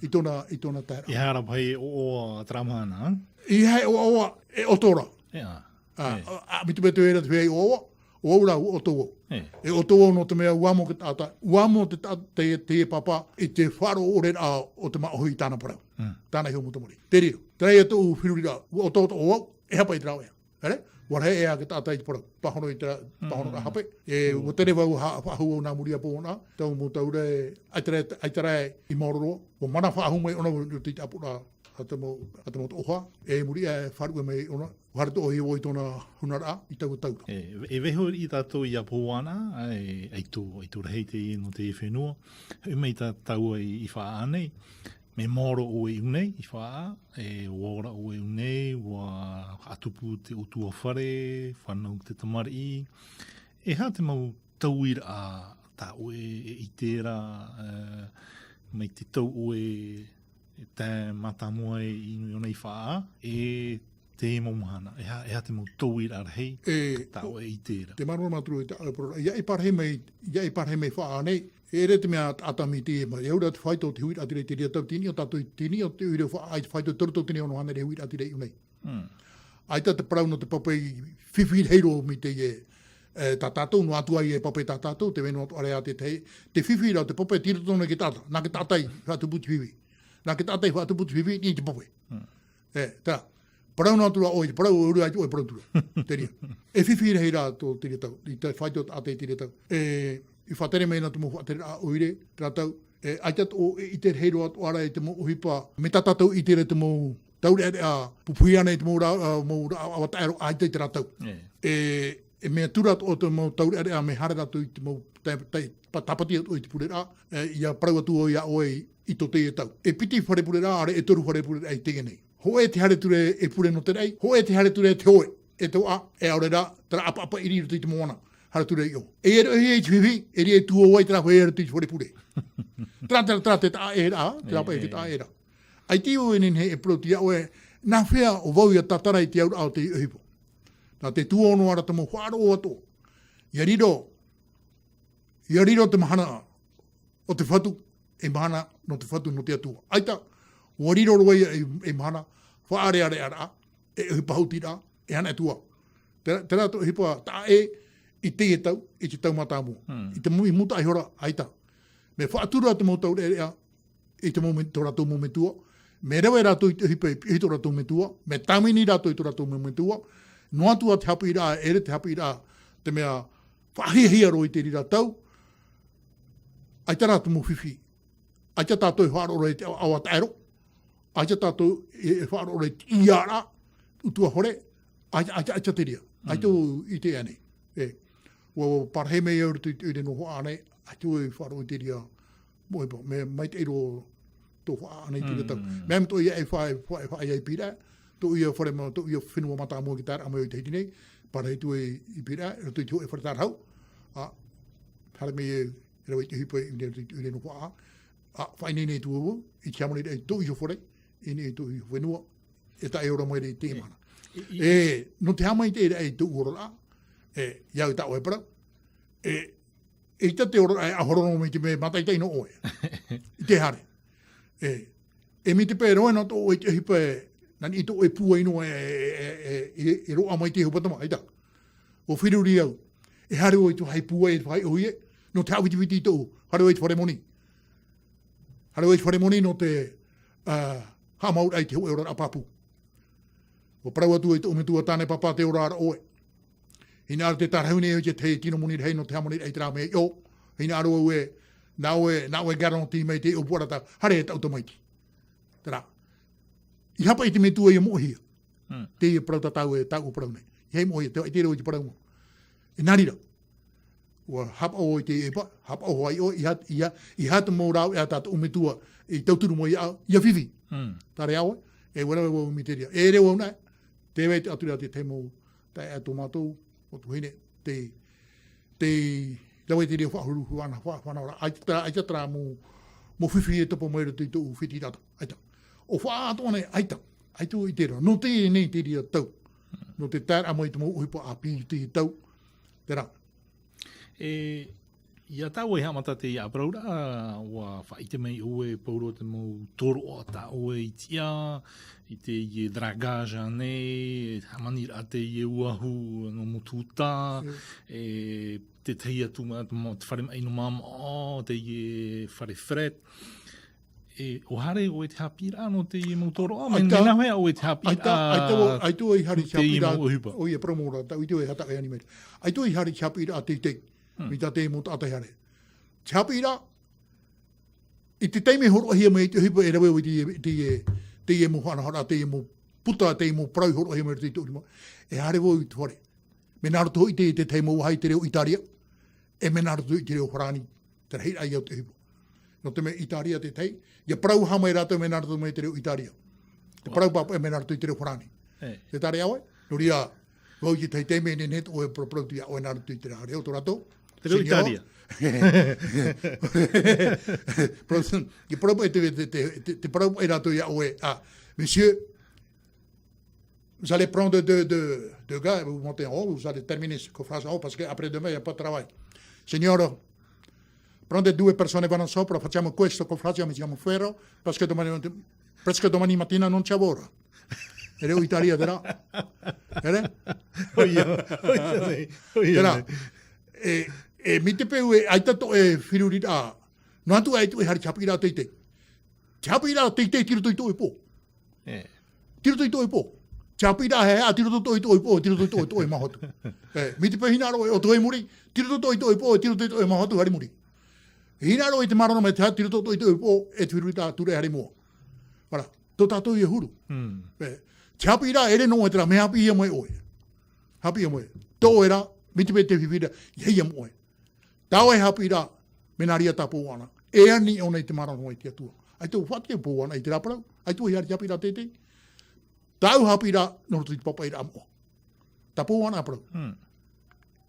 i tōna, i tōna taeraʻa. ʻEiaha ra pahi e ʻoaʻoa terā mahana, ā? ʻEiaha e ʻoaʻoa, e ʻoto ra. E, ā. Ā, ā, mai te mea tē vai ra te feiā ʻoaʻoa, ʻo vau rā, ʻo ʻoto vau. E. E ʻoto vau nō te mea ʻua amo te taʻata, ʻua amo te taʻata, te, te pāpā i te faʻaroʻo ʻore ra o te māʻohi i tāna parau. Mm. Tāna iho mau tamariʻi. Te reira, terā ia tōʻu feruriraʻa, ʻua ʻoto, ʻoto vau, e hape i te rāveʻa. Haere? ʻUa rahi ʻē ā te taʻata i te parau. Pāhono i te rā, pāhono rā hape. E, ʻua tere vau ha-, faʻahou au nā muri iho Pouanaʻa, taua mau tau ra, ʻaita rā, ʻaita rā i maoro roa. ʻUa mana faʻahou mai ʻōna i roto i te ʻāpoʻoraʻa a te mau, a te mau toʻoha. E muri aʻe e faʻaruʻe mai ʻōna, ʻua haere atoʻa vau i tōna hunaraʻa i taua tau ra. E, e vaiiho riʻi tātou ia Pouanaʻa, e, ʻaito, ʻaito rahi teie nō te fenua. Hoʻi mai tā tāua i, i Faʻaʻā nei. Mea maoro ʻoe i ʻō nei, i Faʻaʻā, e, ʻua ora ʻoe i ʻō nei, ʻua haʻatupu te ʻutuāfare, fānau te tamariʻi. E aha te mau tauiraʻa tā ʻoe e ʻite ra, e, mai te tau ʻoe e tae mātāmua ai i ʻō nei i Faʻaʻā, e te mau mahana, e aha, e aha te mau tauiraʻa rahi tā ʻoe e ʻite ra? Te māuruuru māuruuru i tā ʻoe parau. ʻIa, e pārahi mai, ʻia, e pārahi mai Faʻaʻā nei, e ʻere te mea taʻata mai teie, mai, e aura te faito o te huiraʻatira i te reira tau, tei niʻa tātou, tei niʻa te ʻoire o Faʻaʻā i te faito toru tau tini ono hānere huiraʻatira i ʻō nei. Mm. ʻAita te parau nō te pape i fifi rahi roa mai teie, e, tā tātou, noa atu ai e pape tā tātou, tē vai noa atu ʻāreʻa te tahi, te fifi ra, te pape tei roto nei i te taʻata, nā te taʻata i faʻatupu te fifi. Nā te taʻata i faʻatupu te fifi, i te pape. Mm. E, tā. Parau noa atu ra ʻoe, parau ʻoe, ʻaita ʻoe parau atu ra. Te reira. E fifi rahi rā tō te reira tau, i te faito taʻata i te reira tau. E, i faʻatere mai na te mau faʻatereraʻa ʻoire, terā tau, e, ʻaita tō, e, ʻite rahi roa atoʻa ra i te mau ʻohipa, mai tā tātou i ʻite ra te mau taureʻareʻa, pupuhi ana i te mau rā, ā, mau rāveʻa taʻero ʻaita i terā tau. E. E, e mea tura atoʻa te mau taureʻareʻa, mea haere rātou i te mau tai-, tai-, pa-, tāpati atoʻa i te pureraʻa, e, ʻia parau atu au ia ʻoe i, i tō teie tau. E piti fare pureraʻa, ʻaore e toru fare pureraʻa i teie nei. Hōʻē te haere ture e pure nō te raʻi, hōʻē te haere ture e te hōʻē, e te vaʻa, e ʻaore rā, terā ʻapaʻapa ʻiri i roto i te moana. Haere atu ra i ʻō. E ʻere ʻoe i te fifi, e ʻere e tū ʻoe i te rā hōʻē atu i te fare pure. Terā, terā, terā, te taʻa ʻē ra, terā paʻi te taʻa ʻē ra. ʻAita ʻoe e nehenehe e parau atu iā ʻoe, nā hea ʻo vau ʻia tātara i te auraʻa o te ʻohipa. Nā te tuō noa ra te mau faʻaroʻo atoʻa. ʻIa riro, ʻia riro te mahana o te Fatu, e mahana nō te Fatu, nō te Atua. ʻAita, ʻua riro roa ia ei, ei mahana, faʻarearearaʻa, e ʻohipa hautiraʻa, e ana e tua. Terā, terā tō ʻohipa taʻa ʻē i teie tau, i te tau mātāmua. Hmm. I te mau, i mūtaʻa iho ra, ʻaita. Mea faʻatura te mau taureʻareʻa, i te mau me-, tō rātou mau metua. Mea rave rātou i te ʻohipa i piʻi tō rātou metua. Mea tāmini rātou i tō rātou mau metua. Noa atu ā te haʻapiʻiraʻa, e ʻere te haʻapiʻiraʻa, te mea faʻahiahia roa i te reira tau. ʻAita rā te mau fifi. ʻAita tātou e faʻaroʻo i te ʻaoʻao taʻero. ʻAita tātou e, e faʻaroʻo i te ʻīaʻaraʻa, utuafare. ʻAita, ʻaita, ʻaita te reira. ʻAita ʻoe i ʻite ānei. E, ʻua, ʻua parahi mai au i roto i te ʻoire nō Hoʻaʻa nei, ʻaita ʻoe i faʻaroʻo i te reira. Mea, mea maitaʻi roa tō Hoʻaʻa nei i te reira tau. Mea, mea tō ia e fa-, e fa-, e faʻaea i Pīraʻe, tō ia fare ma-, tō ia fenua mātāmua ki te taeraʻa mai i Tahiti nei, parahi atu i, i Pīraʻe, i roto i te hōʻē fare tārahu. ʻA, haere mai e, e rave i te ʻohipa i ʻō nei i te ʻoire nō Hoʻaʻa. ʻA, faʻaineine atu vau, i te haʻamaniraʻa i tō iho fare, i niʻa i tō iho fenua, e taʻe ora mai ra i te mahana. E, e, e, nō te haʻamaitaʻiraʻa i tō oraraʻa, e, ia au tāʻu e parau, e, eʻita te oraraʻa e ʻaho roa mai te mea mātaʻitaʻi nō ʻoe. I te haere. E, e mai te peu e rave noa atu ʻoe i te ʻohipa e, nā niʻa i tō ʻoe pūai noa e, e, e, e, e roaʻa mai te hau patama, ʻaita. ʻUa feruri au. E haere vau i te vāhi pūai, e te vāhi ʻōhie, nō te haʻavitiviti i tōʻu, haere vau i te fare moni. Haere vau i te fare moni nō te, ā, haʻamāuruʻraʻa i te hōʻē oraraʻa pāpū. ʻUa parau atu i tōʻu metua tāne, pāpā, tē ora ra ʻoe. Hinaʻaro te tārahu nei ʻoe te tahi tino moni rahi nō te haʻamaniraʻa i terā mea i ʻō. Hinaʻaro au ē, nā ʻoe, nā ʻoe e garanti mai te ʻōpuaraʻa, haere e taʻu tamaiti. Terā. I haʻapaʻo i te metua ʻia moʻehia. Hmm. Teie parau tā tāua e, tāua parau nei. ʻEiaha e moʻehia, tē vai tere au i te parau mau. E nā reira. ʻUa haʻapaʻo i te ʻohipa, haʻapaʻo hoʻi ʻoe, ʻeiaha, ʻeiaha, ʻeiaha te mau rāveʻa tā tōʻu metua i tauturu mai iāʻu, ʻia fifi. Hmm. Terā ʻoe, e ʻua rave vau mai te reira. E reo au nei, tē vai atu ra te tahi mau taeaʻe tō mātou, ʻo tuahine, tē, tē rave i te reira faʻahuru, faʻana-, faʻa-, faʻanahoraʻa. ʻAita terā, ʻaita terā mau, mau fifi e topa mai i roto i tōʻu fetiraʻa. ʻAita. ʻO faʻaʻā atoʻa nei, ʻaita. ʻAita ʻoe i ʻite ra. Nō teie nei te reira tau. Nō te taeraʻa mai i te mau ʻohipa ʻāpī i teie tau. Terā. E, ʻia tāua e haʻamata teie ā parauraʻa, ʻua faʻaʻite mai ʻoe, Pauroa, te mau tōroʻa tā ʻoe i tiʻa, i teie dragage nei, e hāmaniraʻa teie uahu nō Motu Uta, Mm. e, te tahi atu ma-, ma-, te fare maʻi nō Māmaʻo, teie fare fret. E, ʻua haere ʻoe i te haʻapiʻiraʻa nō teie mau tōroʻa, mai, ʻAita. mai nā hea ʻoe i te haʻapiʻiraʻa ʻAita, ʻaita ʻoe, ʻaita ʻoe i haere i te teie haʻapiʻiraʻa, mau ʻohipa? ʻOia, parau mau ra, tā, ʻoia te ʻoe e haʻapaʻo i ani mai. ʻAita ʻoe i haere i te haʻapiʻiraʻa teitei. Hmm. Mai tā teie mau taʻata i haere. Te haʻapiʻiraʻa, i te taime e hōroʻahia mai te ʻohipa e rave vau i te, te, teie mau faʻanahoraʻa, teie mau puta, teie mau parau i hōroʻahia mai i roto i tōʻu rima. E haere vau i te fare. Mea nā roto hoʻi i te, te tahi mau vāhi i te reo ʻĪtāria. E mea nā roto i te reo farāni, te rahiraʻa ia o te ʻohipa. Nō te mea ʻĪtāria te tahi, ʻia parau aha mai rātou mea nā roto mai te reo ʻĪtāria. Te parau pāpaʻi mea nā roto i te reo farāni. E. Tē tere ra ʻoe, nō reira, vau i te tahi taime e nehenehe atoʻa e paraparau atu iā ʻoe nā roto i terā reo tō rātou. Te reo Seigneur. ʻĪtāria. Parau, ʻia parau pāpaʻi te, te, te, te, te parau pāpaʻi rātou iā ʻoe, ah, monsieur, vous allez prendre deux, deux, deux gars, vous montez en haut, vous allez terminer ce coffrage en haut, parce qu'après-demain, il n'y a pas de travail. Signor, prendete due persone, vanno sopra, facciamo questo coffraggio, mettiamo ferro, perché domani, perché domani mattina non c'è lavoro. E reo ʻĪtāria, terā. Ere? ʻOia, ʻoia, ʻoia. Terā. E, e, mai te peu ē, ʻaita tō ʻoe feruriraʻa. Noa atu ā ʻaita ʻoe i haere i te haʻapiʻiraʻa teitei. Te haʻapiʻiraʻa teitei, tei roto i tō ʻoe pō. E. Tei roto i tō ʻoe pō. Te haʻapiʻiraʻa hē, ā, tei roto i tō ʻoe, tō ʻoe, tei roto i tō ʻoe, tō ʻoe māhotu. E, mai te peu hinaʻaro ē, ʻo tō ʻoe muri, tei roto i tō ʻoe, tō ʻoe pō, tei roto i tō ʻoe māhotu, haere muri. Hinaʻaro ē te mārō mai te hā, tei roto i tō ʻoe, tō ʻoe pō, e te feruriraʻa, tūraʻi haere i mua. Voilà. Tō tātou ia huru. Mm. E, te haʻapiʻiraʻa, ʻere nō ʻoe terā, mea haʻapiʻihia mai ʻoe. Haʻapiʻihia mai. Tō ʻoe rā, mai te peu te fifi ra, ʻeiaha ia moʻe. Tāua e haʻapiʻiraʻa, mea nā reira tāpō ana. E ani ʻōna i te mārō mai te Atua. ʻAita ʻoe faʻaʻite pō ana i terā parau. ʻAita ʻoe i haere i te haʻapiʻiraʻa teitei. Tāʻu haʻapiʻiraʻa, nō roto i te pāpaʻiraʻa moʻa. Tāpō ana parau. Hmm.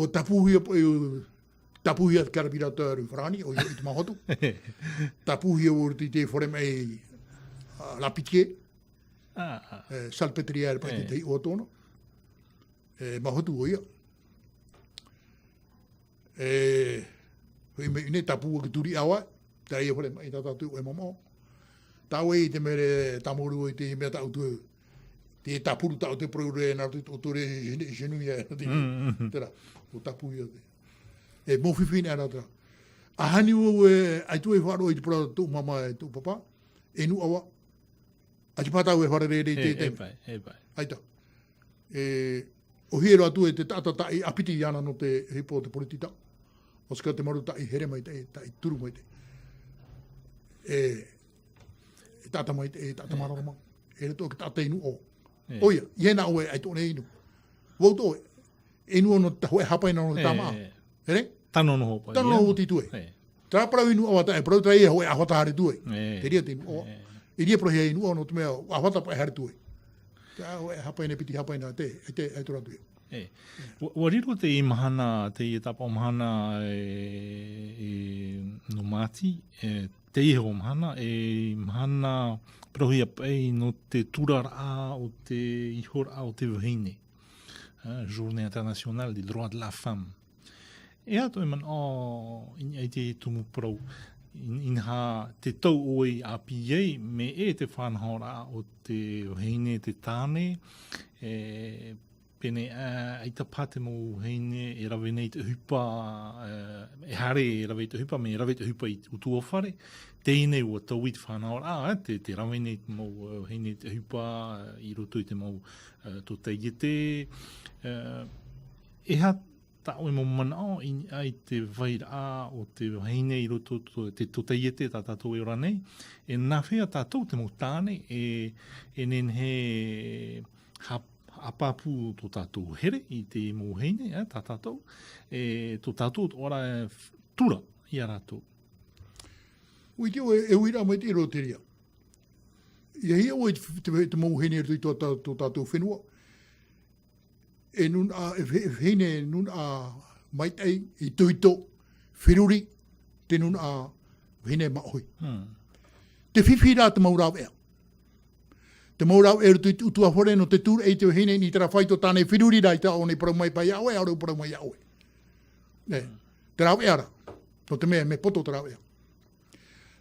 ʻUa tāpūhia, e, tāpūhia te karapirata ʻo Farani, ʻoia i te Mahotu. Tāpūhia ʻo te, te fare mai, a, Lapitier, Ah, ah. E, Salpêtrière paʻi te tahi ʻoa tōna. E, Mahotu ʻoia. E, hoʻi mai nei tāpū ake turi awa, tā ia fare mai tā tātou e mamaʻo. Tā ʻoe i te mea re tāmau i te mea tā ʻoutou, te tāpuru tā ʻoutou e parau ra nā roto i tō ʻoutou ra genou ia, te, terā, ʻo tāpū ia te. E, mau fifi nei ana terā. ʻAhani vau e, ʻaita e faʻaroʻo i te parau tōʻu māmā e tōʻu pāpā, e nuʻu awa, ʻaita pātou e fārerei i te, e, e pae, e pae. ʻAita. E, ʻohie roa atu e te taʻata taʻi ʻāpiti iāna nō te ʻohipa o te poritita. ʻOsika te maru taʻi here maitaʻi, taʻi turu maitaʻi. E, e taʻata maitaʻi, e taʻata mārama. E rā atoʻa te taʻata inu ʻō. E. ʻOia, i hea nā ʻoe ʻaita ʻō nei inu. Vau atoʻa ʻoe. e nuʻa nō te hōʻē hāpaina nō te tāmaʻa. Here? Tano nō hoʻi. Tano nō hoʻi te ʻutuāfare. Terā parau i nuʻa ʻā vata, e parau terā e hōʻē ʻā vata haere atu ai. Te reira te nuʻa. I reira parau ia i nuʻa nō te mea ʻā vata paʻi haere atu ai. Terā hōʻē hāpaina, piti hāpaina, te, te, e tō rātou ia. Ua, ua riro te mahana, te tāpaʻo mahana, e, e, nō Māti, e, te iho mahana, e mahana parauhia paʻi nō te turaraʻa o te ihoraʻa o te vahine. Journée internationale des droits de la femme. E aha tō ʻoe manaʻo i niʻa i te tumu parau, inaha te tau ʻoe i ʻāpī ai, mea ʻē te faʻanahoraʻa o te vahine, te tāne, e, pēnei, ā, ʻaita paha te mau vahine e rave nei te ʻohipa, e, e haere e rave i te ʻohipa, mea rave te ʻohipa i te ʻutuāfare, teie nei ua taui te faʻanahoraʻa, ā, te, te rave nei te mau, e, vahine i te ʻohipa, i roto i te mau, e, tōtaiete, e, e aha tā ʻoe mau manaʻo i niʻa i te vairaʻa o te vahine i roto i te tōtaiete tā tātou e ora nei, e nāfea tātou te mau tāne e, e nehenehe hā, haʻapāpū tō tātou here i te mau vahine, e, tā tātou, e, tō tātou ora e tura i a rātou. Ua ʻite ʻoe, e uiraʻa mai te ʻiro te reira. ʻIa hia ʻoe te, te, te mau vahine i roto i tō tā-, tō tātou fenua. E nūnaʻa, e ve-, e vahine nūnaʻa maitaʻi, itoito, feruri, te nūnaʻa vahine māʻohi. Te fifi rā te mau rāveʻa. Te mau rāveʻa i roto i te ʻutuāfare nō te tūraʻi i te vahine, i terā faito tāne feruri rā i tā ʻō nei parau mai paʻi iā ʻoe, ʻaore parau mai iā ʻoe. E, te rāveʻa rā. Nō te mea, mea poto te rāveʻa.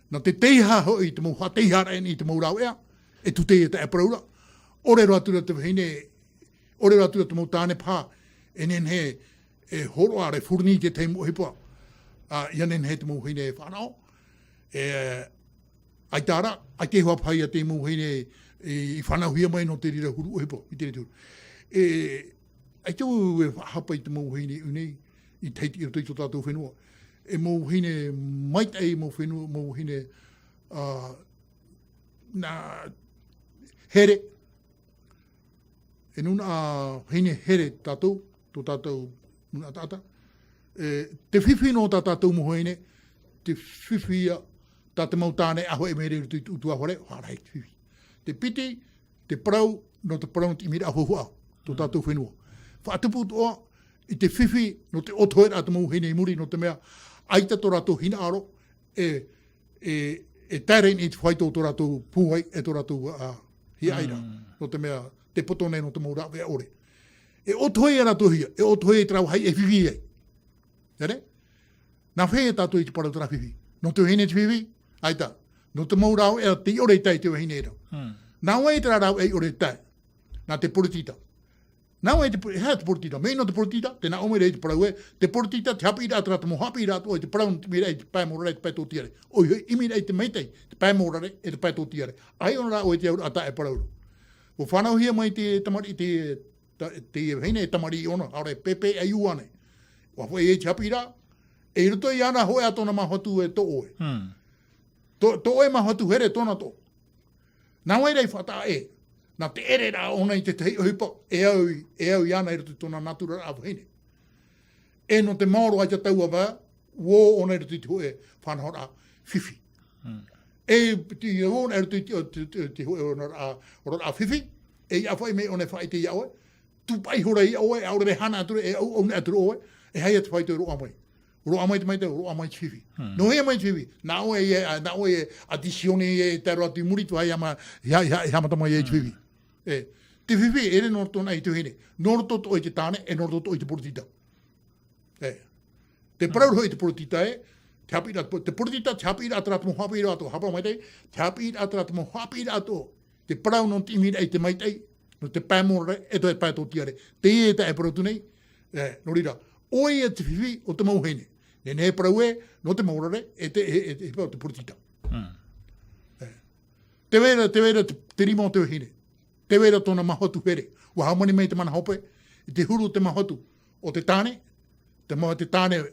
Nā te teiaha hoʻi, te mau haʻateiharaʻa i te mau rāveʻa, e tūtei e taʻe parau ra. ʻOre roa atu ra te vahine, ʻore roa atu ra te mau tāne paha, e nehenehe, e hōroʻa ra e fournir i te tahi mau ʻohipa, ā, ʻia nehenehe te mau vahine e fānaʻo, e, ʻaita rā, ʻaita e hoa paha ia te mau vahine i, i fānauhia mai nō te reira huru ʻohipa, i te reira te huru. E, ʻaita vau e faʻahapa i te mau vahine i ʻō nei, i Tahiti i roto i tō tātou fenua. E mau vahine maitaʻi, mau fenua, mau vahine, ā, nā, here, e nūnaʻa vahine here tātou, tō tātou nūnaʻa taʻata. E, te fifi nō tā tātou mau vahine, te fifi ia tā te mau tāne ʻāfaʻi mai ra i roto i te ʻutuāfare, faʻarahi te fifi. Te piti, te parau, nō te parau nō te ʻimiraʻa faufaʻa, tō tātou fenua. Faʻatupu atoʻa i te fifi nō te ʻotoheraʻa te mau vahine i muri, nō te mea, ʻaita tō rātou hinaʻaro, e, e, e taere nei i te faito o tō rātou pūai, e tō rātou, ā, hiaʻai ra. Nō te mea, tē poto nei nō te mau rāveʻa ʻore. E ʻotohe ia rātou hia, e ʻotohe i terā vāhi e fifi ai. Here? Nā hea tātou i te parau terā fifi? Nō te vahine te fifi? ʻAita. Nō te mau rāveʻa tei ʻore i tae i te vahine ra. Nā hea terā rāveʻa i ʻore i tae? Nā te poritita. Nā hea te po-, e aha te poritita? Mea nō te poritita, tē nā ʻō mai ra i te parau ē, te poritita, te haʻapiʻiraʻa terā te mau haʻapiʻiraʻa atoʻa i te parau nō te ʻimiraʻa i te pae morare, te pae tōtiare. ʻOia hoʻi, ʻimiraʻa i te maitaʻi, te pae morare, e te pae tōtiare. ʻAita ʻōna rā ʻoe te auraʻa taʻa e parau ra. Ua fānauhia mai te tamariʻi, te, ta-, te vahine e tamariʻi ʻōna, ʻaore pēpē ʻaiū ānei. Ua hoʻi ai te haʻapiʻiraʻa, e i roto iāna hōʻē ā tōna māfatu e toʻo ē. Tō, toʻo ē māfatu here tōna toʻo. Nā vai ra i faʻataʻa ē, nā te ʻereraʻa ʻōna i te tahi ʻohipa, e au i, e au iāna i roto i tōna nātura ra vahine. E nō te maoro ʻaita taua vā, ʻua ō ʻōna i roto i te hōʻē faʻanahoraʻa fifi. E, te, ʻua ō ʻōna i roto i te, te, te, te hōʻē oraraʻa, oraraʻa fifi, e ʻia ʻāfaʻi mai ʻōna e faʻaʻite iā ʻoe, tūpaʻi ihora iā ʻoe, ʻaore rā e hana atu ra, e au, aunaʻe atu ra ʻoe, e aha ia te faito e roaʻa mai. Roaʻa mai te maitaʻi, roaʻa mai te fifi. Nō hea mai te fifi? Nā ʻoe ia, nā ʻoe ia, a te sione ia, e tae roa atu i muri, te vāhi e haʻama-, e ha-, e ha-, e haʻamata mai ai te fifi. E, te fifi, e ʻere nō roto anaʻe i te vahine. Nō roto atoʻa i te tāne, e nō roto atoʻa i te poritita. E. Te parau ra hoʻi te poritita ē, te haʻapiʻiraʻa, te poritita, te haʻapiʻiraʻa terā te mau haʻapiʻiraʻa atoʻa, haʻapaʻo mai te, te haʻapiʻiraʻa terā te mau haʻapiʻiraʻa atoʻa. Te parau nō te ʻimiraʻa i te maitaʻi, nō te pae morare, e te pae tōtiare. Teie taʻa e parau atu nei, e, nō reira, ʻoia te fifi o te mau vahine. Nehenehe e parau ē, nō te morare, e te, e, e, e, o te poritita. E. Tē vai ra, tē vai ra te, te rima o te vahine. Tē vai ra tōna māfatu here. ʻUa hāmani mai te mana hope, i te huru o te māfatu o te tāne, te ma-, te tāne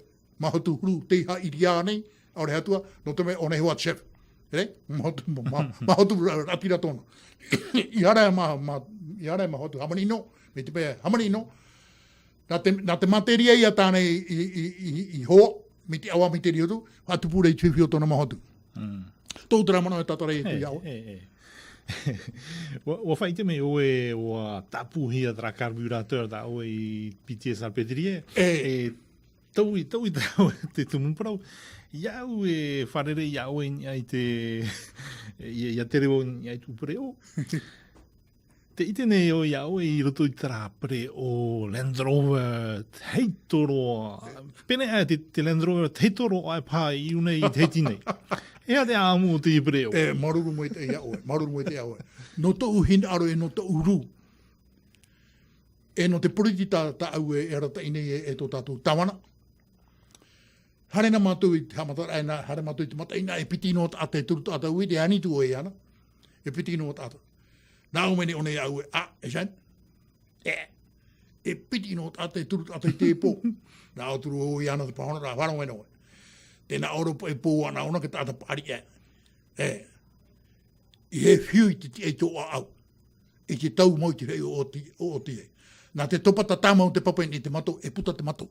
māfatu huru teiaha ʻiriā nei, ʻaore atoʻa, nō te mea ʻōna iho ā te chef. Here? Māfatu, ma-, ma-, māfatu ra-, raʻatira tōna. ʻEiaha rā mā-, mā-, ʻeiaha rā māfatu hāmani ʻino, mai te mea hāmani ʻino, Nā te, nā te materia ia tāna i, i, i, i, i hoa, mai te ʻava, mai te riotu, faʻatupu ra i te fifi o tōna mahotu. Tō terā manaʻo e tātara e tū iā ʻoe. Ua, ua faʻaite mai ʻoe, ua tāpūhia terā carburateur tā ʻoe i piti e Salpêtrière. E, tau i, tau i tā ʻoe te tumu parau. Ia au e fārerei iā ʻoe i niʻa i te, ia, ia te reo i niʻa i tū pereʻoʻo. Te ʻite nei ʻoe iā ʻoe i roto i terā pereʻoʻo Land Rover tahito roa. Pēnei aʻe te, te Land Rover tahito roa e paha i ʻō nei i Tahiti nei. E aha te ʻāʻamu o teie pereʻoʻo? E, māuruuru maitaʻi iā ʻoe, māuruuru maitaʻi iā ʻoe. Nō tōʻu hinaʻaro e nō tōʻu rū. E nō te poritita tāʻau e, e arataʻi nei e, e tō tātou tāvana. Haere na mātou i te haʻamataraʻa, haere mātou i te mataʻeinaʻa e piti noa taʻata, e toru taʻata, ʻua ʻite e ani atu ʻoe iāna. E piti noa taʻata. Nā ʻō mai nei ʻōna iāʻu ē, ā, e Jean. E, e piti noa taʻata, e toru taʻata i teie pō. Nā ʻō atu ra ʻoe iāna te pāhonoraʻa, faʻaroʻo mai na ʻoe. Tē nā ʻō ra paʻi pō ana ʻōna ke taʻata paʻari ē. E. I hē fiu i te tiʻa i tō ʻāʻau. I te tau mau i te feiʻa ʻo ʻoti, ʻo ʻoti ai. Nā te topa tāmau te papa i te mato, e puta te mato.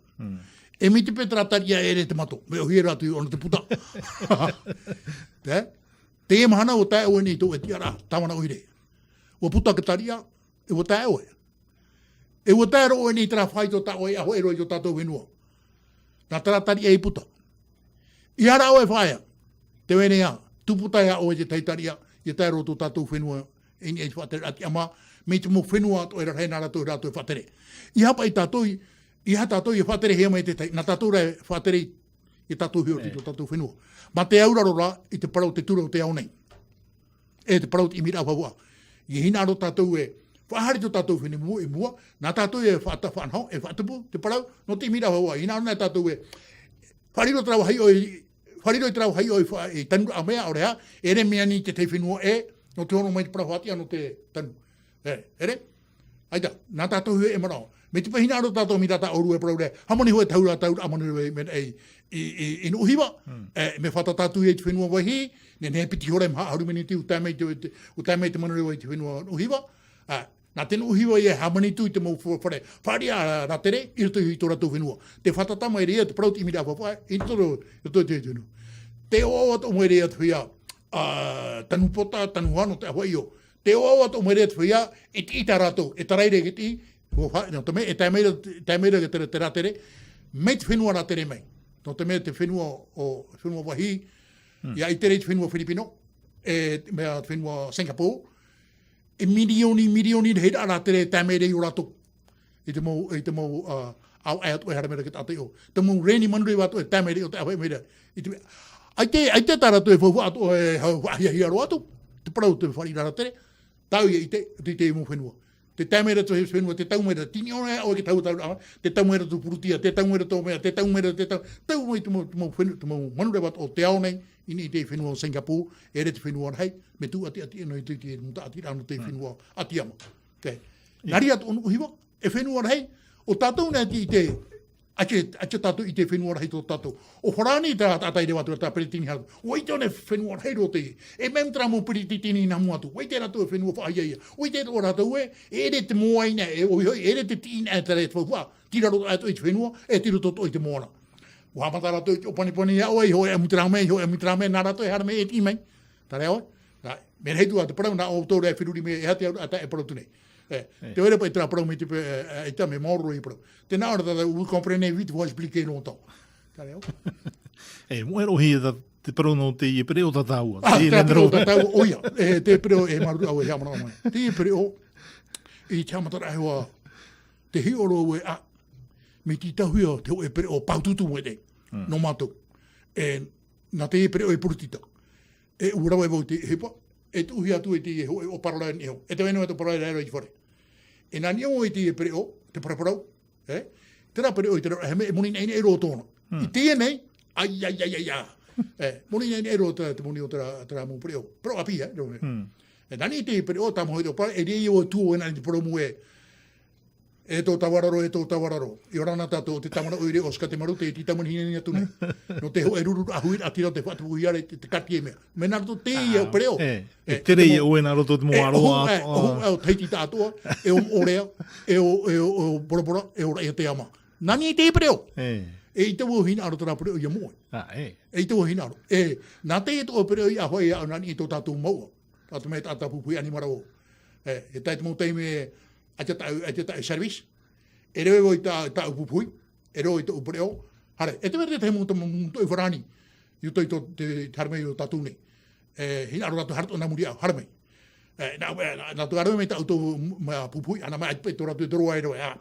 E miti pē terā tariʻa e ʻere te mato, mea ʻōhie rā atu i ʻōna te puta. Te, teie mahana ʻua tae ʻoe nei i tō ʻoe tiʻaraʻa, tāvana ʻoire. ʻUa puta te tariʻa, e ʻua tae ʻoe. E ʻua tae roa ʻoe nei i terā faito tā ʻoe e ʻahoʻero i tō tātou fenua. Nā terā tariʻa i puta. ʻEiaha rā ʻoe e faʻaea. Tē vai nei ā, tūputa iā ʻoe te tahi tariʻa, ʻia tae roa tō tātou fenua i niʻa i te faʻatereraʻa tiʻamā, mai te mau fenua atoʻa e rarahi nā rātou, rātou e faʻatere. ʻEiaha paʻi tātou i, ʻeiaha tātou ʻia faʻaterehia mai te tahi, nā tātou rā e faʻatere i, i tātou hiʻo i tō tātou fenua. Mā te auraro rā i te parau o te ture o te ao nei. E te parau o te ʻimiraʻa faʻaʻā. ʻIa hinaʻaro tātou e faʻahaere tō tātou fenua i mua, nā tātou e faʻata-, faʻanaho, e faʻatupu, te parau, nō te ʻimiraʻa faʻaʻā. Hinaʻaro na tātou e faʻariro terā vāhi ʻoe, faʻariro i terā vāhi ʻoe i fa-, i tanuraʻa mea, ʻaore rā, e ʻere mai nei te tahi fenua ē, nō te ono mai te parau faʻatiʻa nō te tanu. E, ʻere? ʻAita, nā tātou e manaʻo. Mai te pae hinaʻaro tātou mai tā tā ʻōrua e parau ra, hāmani hoʻi te hau ra, tauraʻa Manurewa i mea, i, i, i, i Nuʻuhiva, e, mea fātata atu ia i te fenua Vaihī, nehenehe piti hora e maha ʻahuru miniti ʻua tae mai te, te, ʻua tae mai te Manurewa i te fenua Nuʻuhiva, e, nā te Nuʻuhiva ia e hāmani atu i te mau fa-, fare, fare ʻā rātere, i roto i tō rātou fenua. Tē fātata mai ra ia te parau o te ʻimiraʻa faʻaʻā, i roto, i roto i te fenua. Tē ʻoaʻoa atoʻa mai ra ia te feiā, ā, tanu pota, tanu hano, te ʻāfaʻi ʻō. Tē ʻoaʻoa atoʻa mai ra te feiā, e tiʻi tā rātou, e tarai ra e tiʻi, ʻua fa-, nō te mea, e tae mai ra, tae mai ra te, te rātere, mai te fenua rātere mai. Nō te mea te fenua ʻo, fenua Vaihī, ia ʻite ra i te fenua Firipino, e, mea te fenua Singapore, e mirioni, mirioni rahiraʻa rātere e tae mai ra i ō rātou. I te mau, i te mau, ā, ʻāvaʻe atoʻa e haere mai ra te taʻata i ʻō. Te mau reni Manurewa atoʻa e tae mai ra i ʻō, te ʻāvaʻe mai ra. I te mea, ʻaita, ʻaita tā rātou e faʻaʻā atoʻa, e hau-, faʻahiahia roa atu. Te parau o te fāriʻiraʻa rātere. Tāʻu ia ʻite, ʻua ʻite i te mau fenua. Tē tae mai ra te fenua, tē tau mai ra, tini ʻōna ʻoe i te tauraʻa, tē tau mai ra tō Purutia, tē tau mai ra tō mea, tē tau mai ra, tē tau, tau mai te mau, te mau fenua, te mau Manurewa atoʻa o te ao nei, i niʻa i te fenua o Singapore, e ʻere te fenua rahi, mea tūʻatiʻati noa i te, te mau tāʻatiraʻa nō te fenua ʻAtiama. Te, nā reira atoʻa Nuʻuhiva, e fenua rahi, ʻo tātou nei te, te, ʻaita, ʻaita tātou i te fenua rahi tō tātou. ʻO Farāni tā, tā, tā i rewa atu, tā Peretiteni Hara. ʻUa ʻite ʻōna e fenua rahi roa teie. E mea terā mau Peretiteni nā mua atu. ʻUa ʻite rātou e fenua faʻahiahia. ʻUa ʻite atoʻa rātou ē, e ʻere te moana, e ʻohiʻohi, e ʻere te tiʻi na e terā e te faufaʻa. Tei raro atoʻa i te fenua, e tei roto atoʻa i te moana. ʻUa haʻamata rātou i te ʻōpanipani iā ʻoe, i hōʻē ʻamu terā mea, i hōʻē ʻamu terā mea, nā rātou e haere mai e tiʻi mai. Terā ʻoe. Nā, mea rahi atu ā te parau, nā ʻoutou rā e feruri mai, e aha te auraʻa tā e parau atu nei. E, te vai ra paʻi terā parau mai te pe-, e, e, ʻaita mea maoro i parau. Tē nā ʻō ra tātou, vous comprenez vite, vous expliquez longtemps. Terā ʻoe. E, moʻe roa hia tā te parau nō teie pereʻoʻo tā tāua. Ah, teie tā Land Rover. Pereʻoʻo tā tāua, ʻoia. E, te pereʻoʻo e māuruuru au e haʻamanaʻo mai. Teie pereʻoʻo, i te haʻamataraʻa hoʻi, tē hiʻo roa au ē, ā, mea tītauhia te hōʻē pereʻoʻo pāutuutu mai te, nō mātou. E, nā teie pereʻoʻo e poritita. E ʻua rave vau i te ʻohipa, e tuʻuhia atu e teie hōʻē ʻōparara e niʻa iho. E te vai noa te ʻōparara e rave i te fare. E nā niʻa iho i teie pereʻoʻo, te paraparau, e? Terā pereʻoʻo i terā, e mea, e moni naʻinaʻi roa tōna. I teie nei, ai, ai, ai, ai, ai. E, moni naʻinaʻi roa te, te moni o terā, terā mau pereʻoʻo. Pereʻoʻo ʻāpī, e, rau nei. E nā niʻa i teie pereʻoʻo, tāmau i te ʻōparara, e riro atu ʻoe nā niʻa i te parau mau ē. E tō tavararo, e tō tavararo. ʻIa ora na tātou, te tamana ʻoire o Sika Te Maru, te, te tamani hineni atu nei. Nō te hōʻē ruru ahuiraʻa tira te faʻatupu i are te, te kati e mea. Mea nā roto teie pereʻo. E, e, tere te ia mo-, ʻoe nā roto te e, moʻaroa ohu, e, atoʻa. Ohu, e, o Tahiti tāʻatoa, e o moʻorea, e o, e o, e o Bora Bora, e o Raʻiātea mā. Nani te pereʻo. E. E ʻite vau hinaʻaro terā pereʻo ʻia moʻe. E. E ʻite vau hinaʻaro. E, nā teie tō pereʻo i ʻahoʻi ia nani i tō tātou mouʻa. Tātou mea taʻata pupuhi ani marau. E, e tae te mau taime, ʻaita taʻu, ʻaita taʻu service. E reo vau i tā, tāʻu pupuhi. E reo i tōʻu pereʻo. Haere, e te mea te mau tama, mau toʻu farāni. I roto i tō, te, te haere mai o tātou nei. E, hinaʻaro rātou haere atoʻa nā muri iāʻu, haere mai. E, nā, e, nā, nā tō haere mai tāʻu tō, mā, pupuhi, ana mai, ʻaita paʻi tō rātou te roa e reo, e, a.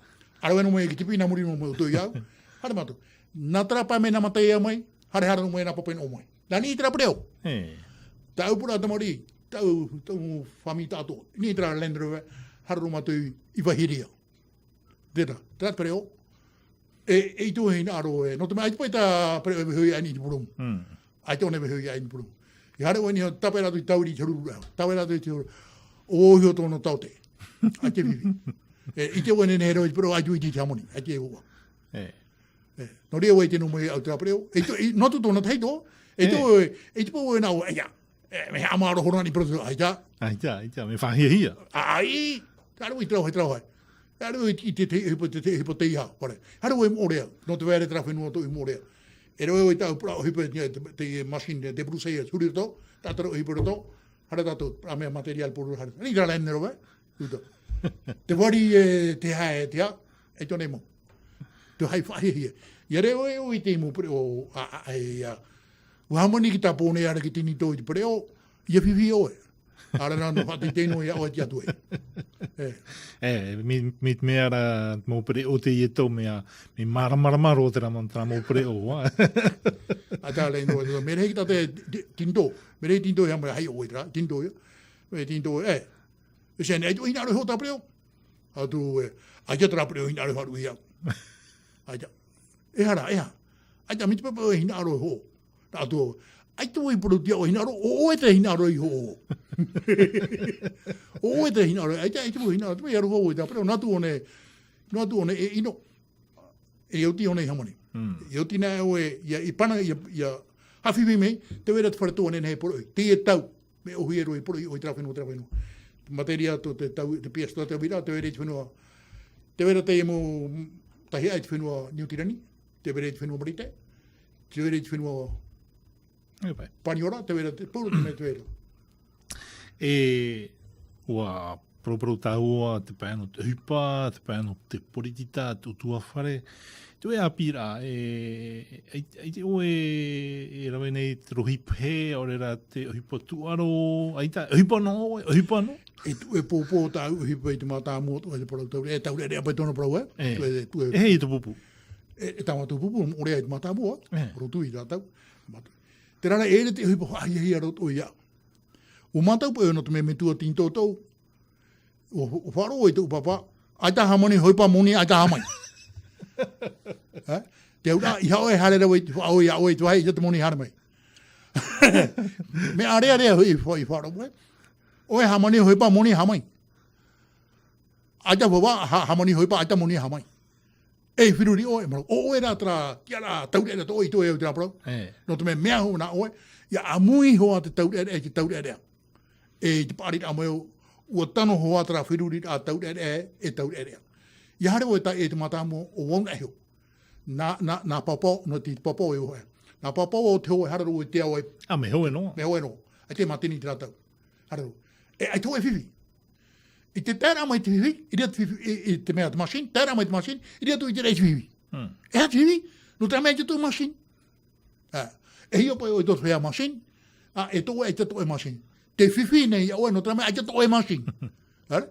Haere mai nō mai ki te pī nā muri nō mai o tō iāʻu. Haere mātou. Nā terā pae mea nā mataʻi mai, haere, haere nō mai nā papaina o mai. Nani terā pereʻo. E. Tāʻu pura tamariʻi, tāʻu, tāʻu fāmiʻi tāʻatoʻa. Nani terā Land Rover, haere rō mātou i, i Vaheria. Tērā, terā pereʻo. E, e ʻite vau hinaʻaro e, nō te mea ʻaita paʻi tā pereʻo e vaiiho ia ani i te purūmu. Mm. ʻAita ʻōna e vaiiho ia ani i te purūmu. I haere vau ani, tāpae rātou i taurī i te huru rā. Tāpae rātou i te huru. ʻO iho tōna taote. ʻAita e fifi. E, ʻite vau e nehenehe roa i te pereʻo, ʻaita vau ʻite i te hāmani. ʻAita e ʻua. E. E, nō reira vau e ʻite noa mai au terā pereʻo. E ʻite, i, nō atu tōna tahito. E ʻite vau e, e ʻite paʻi vau e nā ʻō, ʻaita. E, mea haʻamāuruuru hoʻi ani i roto, ʻaita. ʻAita, ʻaita, mea faʻahiahia. ʻAi, haere vau i te rauhai, te rauhai. Haere vau i te, te, te ʻohipa, te, te ʻohipa tei hā, haere. Haere vau i moʻorea, nō te vai ra terā fenua tōʻu i moʻorea. E rave vau i tāʻu pura ʻohipa, te, te, te machine, te débroussailleur, huri roto, taʻata ra ʻohipa roto, haere tātou, a mea matériel pour haere. Ani rā Land Rover, uta. Te vari e, te hā e, te hā, e tō nei mau. Te hai faʻahiahia. ʻIa reo e ʻoe i te mau pereʻo, a, a, e, ia. ʻUa hāmani ki tā pō nei ara ki te nito i te pereʻo, ʻia fifi ʻoe. Ara nā nō faʻateitei noa ia ʻoe te atu e. E. E, mi, mi te mea ra, mau pereʻo teie tau mea, mea māramarama roa terā ma-, terā mau pereʻo, a. A tā rei noa, mea rahi ki tā te, te, tinto, mea rahi tinto ia mea hai ʻoe terā, tinto ia. Mea tinto, e. E sene, e tō hinaʻaro iho tā pereʻo. A tū, e, ʻaita terā pereʻo hinaʻaro haru ia. ʻAita. E hara, e hā. ʻAita, mi te pepa e hinaʻaro iho. Nā tō, ʻaita vau i porotia ʻo hinaʻaro, ʻo ʻoe te hinaʻaro iho. ʻO ʻoe te hinaʻaro, ʻaita, ʻaita vau hinaʻaro, te mea i aroha vau i tā pereʻo, nā tū ʻō nei, nā tū ʻō nei e ʻino. E oti ʻō nei hāmani. Mm. E oti nā ʻoe, ia i pana, ia, ia haʻafifi mai, te vai ra te fare tō ʻō nei nei poroʻi. Teie tau, mea ʻōhie roa i poroʻi, ʻo i terā fenua, terā fenua. Te materia tō te tau, te pièce tō te vira, te vai ra i te fenua, te vai ra teie mau tahi ai te fenua Niu Tirani, te vai ra i te fenua Marite, te vai ra i te fenua Paniora, te vai ra, te poro, te mea te vai ra. E, ʻua paraparau tāua te pae nō te ʻohipa, te pae nō te poritita, te ʻutuāfare. Te ʻoe ʻāpī ra, e, e, e, ʻaita ʻoe e rave nei te rohi pehe, ʻaore rā te ʻohipa tūʻaro, ʻaita, ʻohipa nō, ʻohipa nō. E tuʻu e pōpō tāʻu ʻohipa i te mātāmua, tuʻu e te parau taureʻa, e taureʻareʻa paʻi tōna parau, e? E. Tuʻu e, e hei te pupu. E, e tā mātou pupu, moʻorea i te mātāmua, e. Rotu i rātou. Mātou. Terā rā, e ʻere te ʻohipa faʻahiahia roto ia. ʻUa mātau paʻi nō te mea metua tinto tō. ʻUa, ʻua faʻaroʻo i tōʻu pāpā. ʻAita hāmani, ʻohipa moni, ʻaita hāmani. E? Te auraʻa, i haʻo e haere rave i te faʻaʻō ia ʻoe i te vāhi, ʻaita te moni haere mai. Mea ʻārearea hoʻi i fa-, i faʻaroʻo, e? ʻOe hāmani, ʻohipa moni, hāmani. ʻAita vava, ha-, hāmani, ʻohipa, ʻaita moni, hāmani. E feruri ʻoe, e marau. ʻO ʻoe rā terā, tiʻaraʻa taureʻareʻa tō ʻoe i tō e au terā parau. E. Nō te mea, mea hoʻi nā ʻoe, ʻia ʻāmui hoʻi te taureʻareʻa, te taureʻareʻa. E i te paʻariraʻa mai ʻoe, ʻua tano hoʻi terā feruriraʻa taureʻareʻa, e taureʻareʻa. ʻIa haere ʻoe tā e te mātāmua ʻo vau na iho. Nā, nā, nā pāpao, nō te pāpao e ʻoe. Nā pāpao o te hōʻē haere roa i te ao e. A, mea hōʻē noa. Mea hōʻē noa. ʻAita e mātini terā tau. Haere roa. E, ʻaita hōʻē fifi. I te taeraʻa mai te fifi, i reira te fifi, i, i te mea te machine, taeraʻa mai te machine, i reira atu i te raʻi te fifi. Hmm. E aha te fifi? Nō terā mea ʻaita tō machine. Ā, e hiʻo paʻi ʻoe i tō te machine, ā, e tō ʻoe, ʻaita tō ʻoe machine. Te fifi nei ia ʻoe, nō terā mea ʻaita tō ʻoe machine. Ā,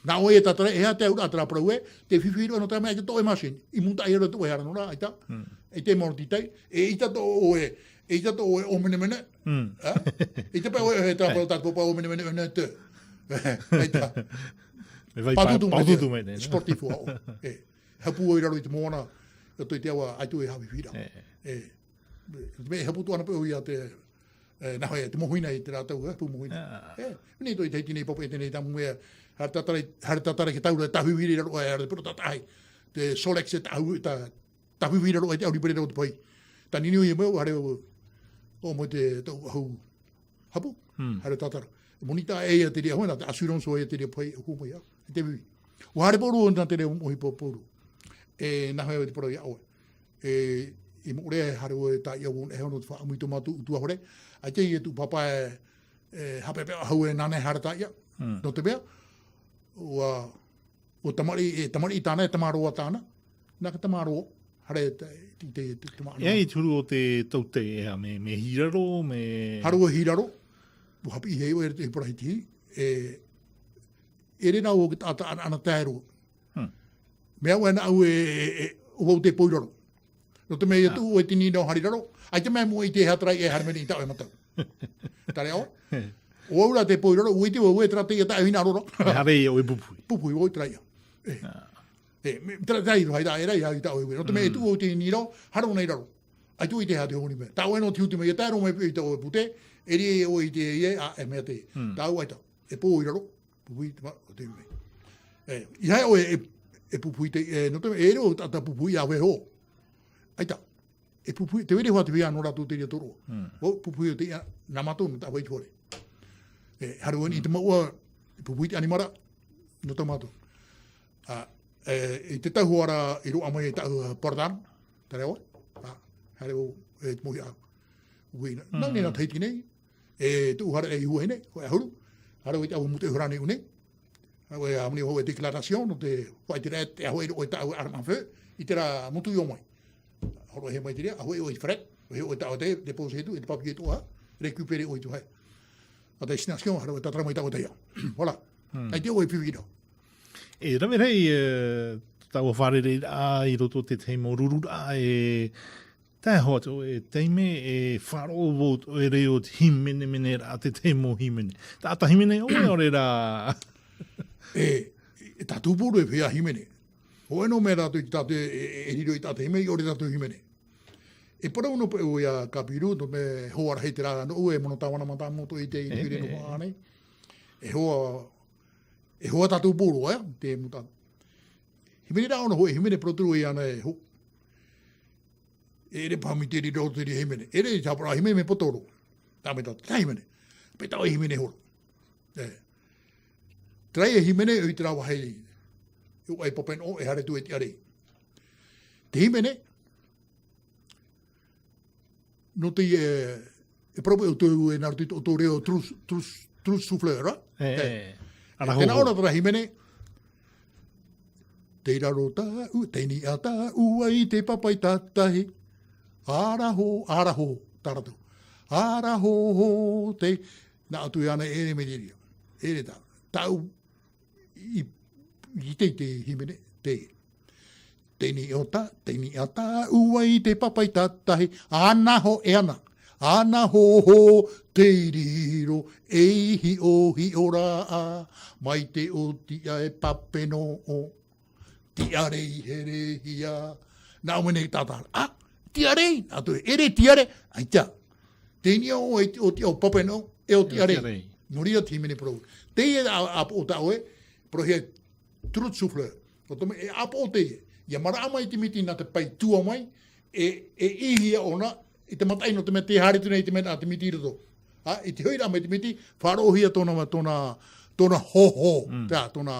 nā ʻoe e tātara, e aha te auraʻa terā parau ē, te fifi roa nō terā mea ʻaita tō ʻoe machine. I mūtaʻi roa tō ʻoe haere noa rā, ʻaita. Hmm. ʻAita e maoro tītaʻi, e ʻaita tō ʻoe, e ʻaita tō ʻoe ʻōmenemene. Hmm. Ā? ʻAita paʻi ʻoe, e tāpau, tāpau, ʻōmenemene, ʻōmenemene, te. ʻAita. Mea vai pātutu mai, pātutu mai, nē, nē. Sportif ʻoe. E. Hapu ʻoe i raro i te moana, i roto i te aʻa, ʻaita e haʻafifi ra. E. E. Mea hapu atu ana paʻi ʻoe ia te, E, nā hea, te mohuina i te rātou, e, pū mohuina. Ah. E, nei tō i Tahiti nei, papa i tēnei tamu e, haere tātara, haere tātara ki taura, tāhuhu i raro, e, haere te poro tātahi. Te Solex e tāhu, tā, tāhuhu i raro, e te auri pere rau te pahi. Tā niniu i mea, haere o, o mo te, tau ahu, hapu, Hmm. haere tātara. Monita e ia te ria hoena, te assurance o ia te ria pahi, o kū mai a, e te vivi. Ua haere pōru, nā te reo mohi pō-, pōru. E, nā hea te poro i a oe. E, i mo rea e haere o e tā ia won e hono te wha, mui tō mātou utu ahore. Ai te ia tū papa e, e, hapepe ahau e nāne haere tā ia. Hmm. No te mea, ua, ua tamari, e, tamari i tāna, e tamaroa tāna. Nā ka tamaroa, haere te, te, te, te, te mā E ai te huru o te tautei, e, me, me hiraro, me Haere o hiraro, ua hapi i hei o e te parahiti, e, e re nā o ki ta, ta, ana, ana taero. Hmm. Mea ua na au e, e, e, ua u te pō i raro. No te mea ia Ah. tu o e tini nō hari raro, ai te mea mo i te hatarai e haere meni i ta o e matau. Tare o? O au rā te pō i raro, ua i te ua, ua e tera te ia ta e hina roro. E haere ia o e pupui. Pupui, o i tera ia. E. Ah. E, me, tera, tera i roha i rā, e rā, i rā, i tā o e ue. No te mea e Mm. tu o te niro, haro nei raro. Ai tu i te hā te honi mea. Tā o e no te huti mea, e taero mai i tā o e pute, e ri e o i te ie, a, e mea te. Mm. Tā o ai tā. E pō i raro, pupui te ma, o te mea. E, i hae o e, e, e pupui te, e, no te mea, e reo tā, tā pupui a weho. Ai tā. E pupui, te were hoa te wea no rātou te ria toro. Mm. O, pupui o te ia, nā mātou, no tā wai tuare. E, haru ani i te maua, e pupui te animara, no tā mātou. A, e, i te tau hoara, i roa mai e tau, a, Pardon, tare o, a, haere o, e, te mohi a, uina. Mm. Nā nei nā Tahiti nei, e, tu hara e i hua nei, ko e ahuru, haru i te au mute hura nei unei. Au e amni o e déclaration, no te, whai te ret, e aho e ro e tau arma feu, i te rā mutu i o mai. Horo e he mai te rea, aho e o i fret, e o e tau te, te pose tu, e te papier tu a, récupérer o i tu hai. A destination, haru e tatara mai tau te ia. Voilà. Hmm. Ai te o e piwi rā. E rave rei, e, taua whārerei rā i roto te tahi mau ruru rā, e, tae hoa tō, e, taime, e, wharo vau tō, e reo te himene mene rā, te tahi mau himene. Tā, tā himene, o e ore rā. E, e, tā tūpuru e whea himene. O e no mea rātou i tātou, e, e, e riro i tātou himene, i ore tātou himene. E parau no pe o ia ka piru, no me hoa rahi te rā, no ue mono tāwana mata moto i te, i te E, pire no e. hoa nei. E hoa, e hoa tātou pōro, e, te muta. Himene rā ono ho, e himene proturu i ana e ho. E re pāmi te riro te ri himene. E re i tāpara himene me potoro. Tā me tā, tā himene. Pe tā o e himene horo. E. Trai e himene, o i te rā vahi. O ai papen o, e hare tu e te arei. Te himene, no te, e, e parau e o tō, e nā roto i tō, tō reo trus, trus, trus souffleur, a? E, E. e. Ara Tēnā hōhō. ora tara himene, tei raro tāu, tei ni a tāu ai te papai tātahi. Ara hō, ara hō, tā rātou. Ara hōhō, te, nā atu e ana e re me te ria. E re tā, tāu, i, i te, te himene, te. Tei ni o tā, tei ni a tāu ai te papai tātahi, ana ho e ana, ana hōhō, tei riro, e hiʻo, hiʻo rā, mai te oti a e pape no o, tiarei herehia. Nā o mene tātara, a, tiarei, nā tō, e re tiare, ai tia. Tei ni o, e, o ti, o pape no, e o E o tiarei. tiarei. No ria te himene parau. Te ia a, a, o tā oe, parau hia, trus souffleur. O tō me, e apo o te ia. Ia maraʻa mai te miti nā te pai tua mai, e, e ihia ona, i te mataʻi no te mea te hare tu nei te mea nā te miti i roto. A, i te hoʻi rā mai te miti, faʻaroʻohia tōna, tōna, tōna hōhō, Mm. tā, tōna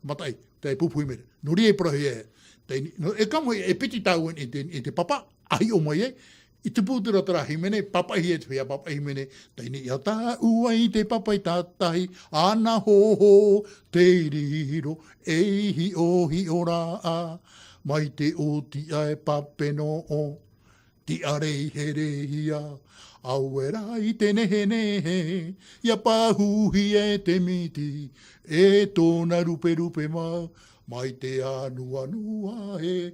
mataʻi, te pupu himene. No ria e parau hia, te, no, e kamo e piti tāu i te, i te papa, a hiʻo mai ai, i te pūtera tara himene, papaʻi hia te hia papaʻi himene, tei ni a tāu ai te papai tātahi, ana hōhō, tei riro, e hiʻo, hiʻo rā, mai te oti a e pape no o, tiarei herehia, au e rā i te nehenehe, ia pāhuhia e te miti, e tōna ruperupe mau, mai te anuanu a e.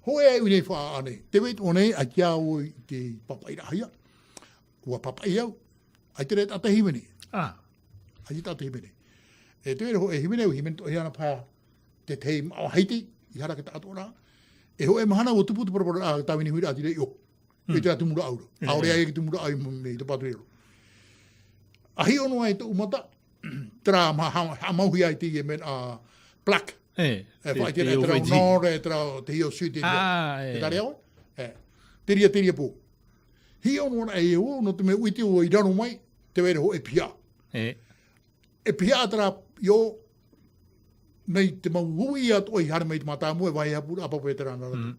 Hōʻē ai nei faʻaʻane, te wei tō nei, a kia o i te papaʻi rā hia. Ua papaʻi au, ai te re tātahi himene. Ah. Ai te tātahi himene. E te wei ho e himene, au himene tō e ana pā, te tei maʻo Haiti, i hara ke tātou rā. E ho e mahana ua tupu te parapara a tāwini huira a tira i o. Mm. I te rā tumura auro. Mm. A ore ai ki tumura ai mo, me i te pāturi ro. A hiʻo noa i tōʻu mata, terā ma-, ha-, haʻamauhia ai teie mea, ā, plaque. E, e, te, faʻaʻite te nei terā ʻohipa. Nō reira terā, te hiʻo sui te hiʻo. Ā, e. E tārēa ʻoe? E. Te reira, te reira pū. Hiʻo noa ra e ʻo, nō te mea ʻua ʻite ʻoe i raro mai, tē vai ra hōʻē pihaʻa. E. E pihaʻa terā ʻoe, mai te mau ui atoʻa i haere mai te mātāmua, e vāhi haʻapūraʻa pāpū terā nā rātou. Mm.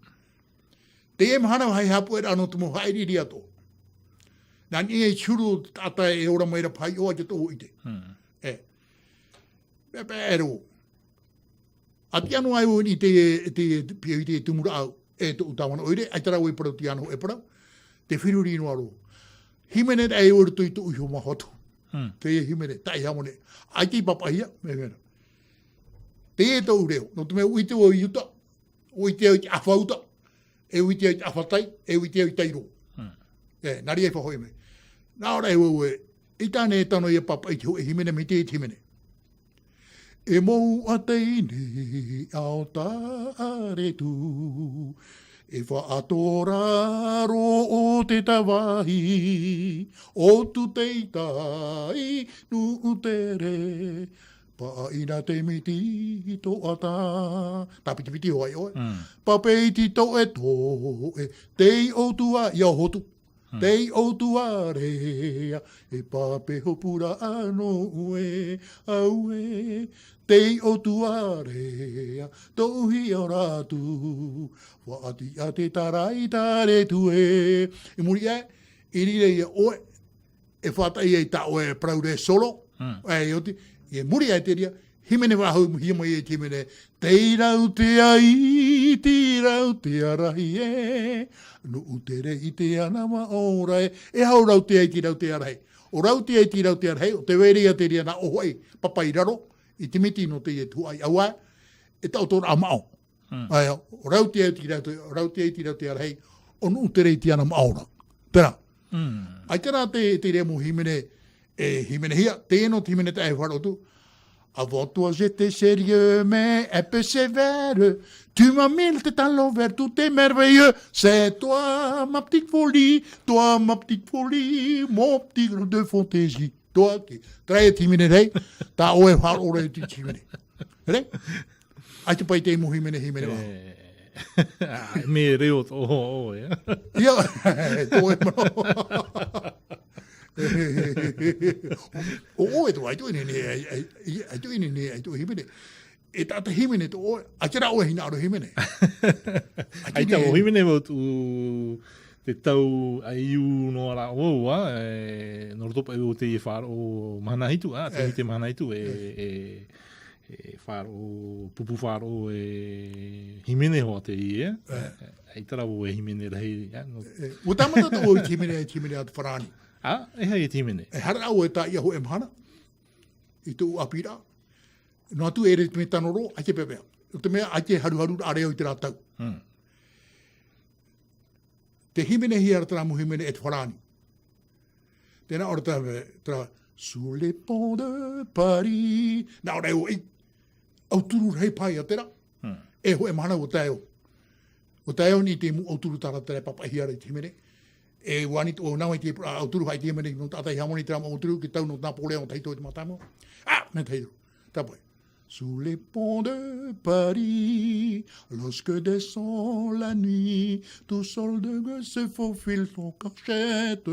Teie mahana vāhi haʻapūraʻa nō te mau haʻiriʻiri atoʻa. Nā niʻa i te huru o te taʻata e ora mai ra paʻi ʻoe, ʻaita tōʻu ʻite. Mm. E. Mea paʻi e rō. A tiʻa noa ai vau i te, te, te, i te tumu rāʻau, e tōʻu tāvana ʻoire, ʻaita rā vau i parau i te ʻano e parau, te feruri noa rō. Hīmene ra e ʻua roto i tōʻu iho māhotu. Mm. Teie hīmene, taʻi hāmani. ʻAita i pāpaʻihia, mea mea rā. Teie tōʻu reo, nō te mea ʻua ʻite vau i uta, ʻua ʻite au i te ʻāfa uta, e ʻua ʻite au i te ʻāfa tai, e ʻua ʻite au i tairo. Mm. E, nā reira e faʻahoʻi mai. Nā ʻō ra e vau e, ʻaita ānei e tano ia pāpaʻi te hōʻē hīmene mai te, te hīmene. E mou a teie nei ao Taretu, e faʻatora roa o te tāvāhi, o tū tei tai nuʻu tere, paʻaina te miti toʻata. Tāpitipiti hoʻi ʻoe. Mm. Pape i te toʻe toʻe, tei ʻoutou ia hotu. Mm. Tei ʻoutou area, e pape hopura anō ʻoe, auē. Tei ʻoutou area, tōʻu hiʻo ra atu, faʻatiʻa te tarai Taretu e. I muri aʻe, i reira ia ʻoe, e faʻataʻi ai tā ʻoe parau reo solo, mm, e oti, i muri aʻe te reira, hīmene faʻahou, hia mai e te hīmene, tei rautea i, tei rautea rahi e, nuʻu tere i te ana maʻo ra e, e hau rautea i te rautea rahi. ʻO rautea i te rautea rahi, ʻo tē vai ra ia te reira nā ʻō hoʻi, papa i raro, i te miti nō teie tuhaʻa i ʻauaʻe, e taʻoto ra maʻo. Mm. Āe, ʻo rautea i te rautea, ʻo rautea i te rautea rahi, ʻo nuʻu tere i te ana maʻo ra. Terā. Mm. ʻAita rā te, te reira mau hīmene, e hīmenehia, teie nō te hīmene taʻa e faʻaroʻo atu. Avant toi j'étais sérieux, mais un peu sévère. Tu m'as mis la tête à l'envers, tout est merveilleux. C'est toi, ma petite folie, toi, ma petite folie, mon petit grain de fantaisie. Toa ki. Terā e te hīmene rei, tā ʻoe e faʻaroʻo ra i te hīmene. Rei? ʻAita paʻi te mau hīmene, hīmene vau. E, ā, mea reo tō, ʻo, ʻo, ia. Ia, tō e mano. ʻO, ʻo, e tō, ʻaita ʻoe nei, nei, ʻai, ʻai, ʻaita ʻoe nei, nei, ʻaita ʻoe hīmene. E taʻata hīmene tō ʻoe, ʻaita rā ʻoe hinaʻaro hīmene. ʻAita ʻoe hīmene vau tū, te tau ʻaiū noa rā vau, ā, e, nō roto paʻi o teie faʻaroʻo mahana hitu, ā, te, e, mite mahana hitu, e, e, e, e faʻaroʻo, pupu faʻaroʻo, e hīmene hoʻi teie, e. E, e, ʻaita rā vau e hīmene rahi, ā, nō. E, ʻua tāmata atoʻa vau i te hīmene, i te hīmene a te farāni. Ā, e aha te hīmene? E haere ʻoe i te tahi hōʻē mahana, i tōʻu ʻāpīraʻa. Noa atu e ʻere te mea tano roa, ʻaita e peapea. Nō te mea, ʻaita e haruharu rā reo i terā tau. Mm. Tē hīmenehia ra terā mau hīmene e te farāni. Tē nā ʻō ra terā, terā, sous les ponts de Paris. Nā ʻō ra e ʻo, ei, ʻauturu rahi paʻi ia terā. Mm. E hōʻē mahana ʻua tae au. ʻUa tae au nei i te mau ʻauturu tāratarara e pāpaʻihia ra i te hīmene. E ʻua ani tō nā vai te, ā, ʻauturu, haʻaʻite mai nei nō tātaʻi hāmani terā mau ʻauturu, ki tau nō Napoléon tahito i te mātāmua. Ā, mea tahito. Tāpaʻi. Sous les ponts de Paris, lorsque descend la nuit, tout seul de gueux se faufile en cachette,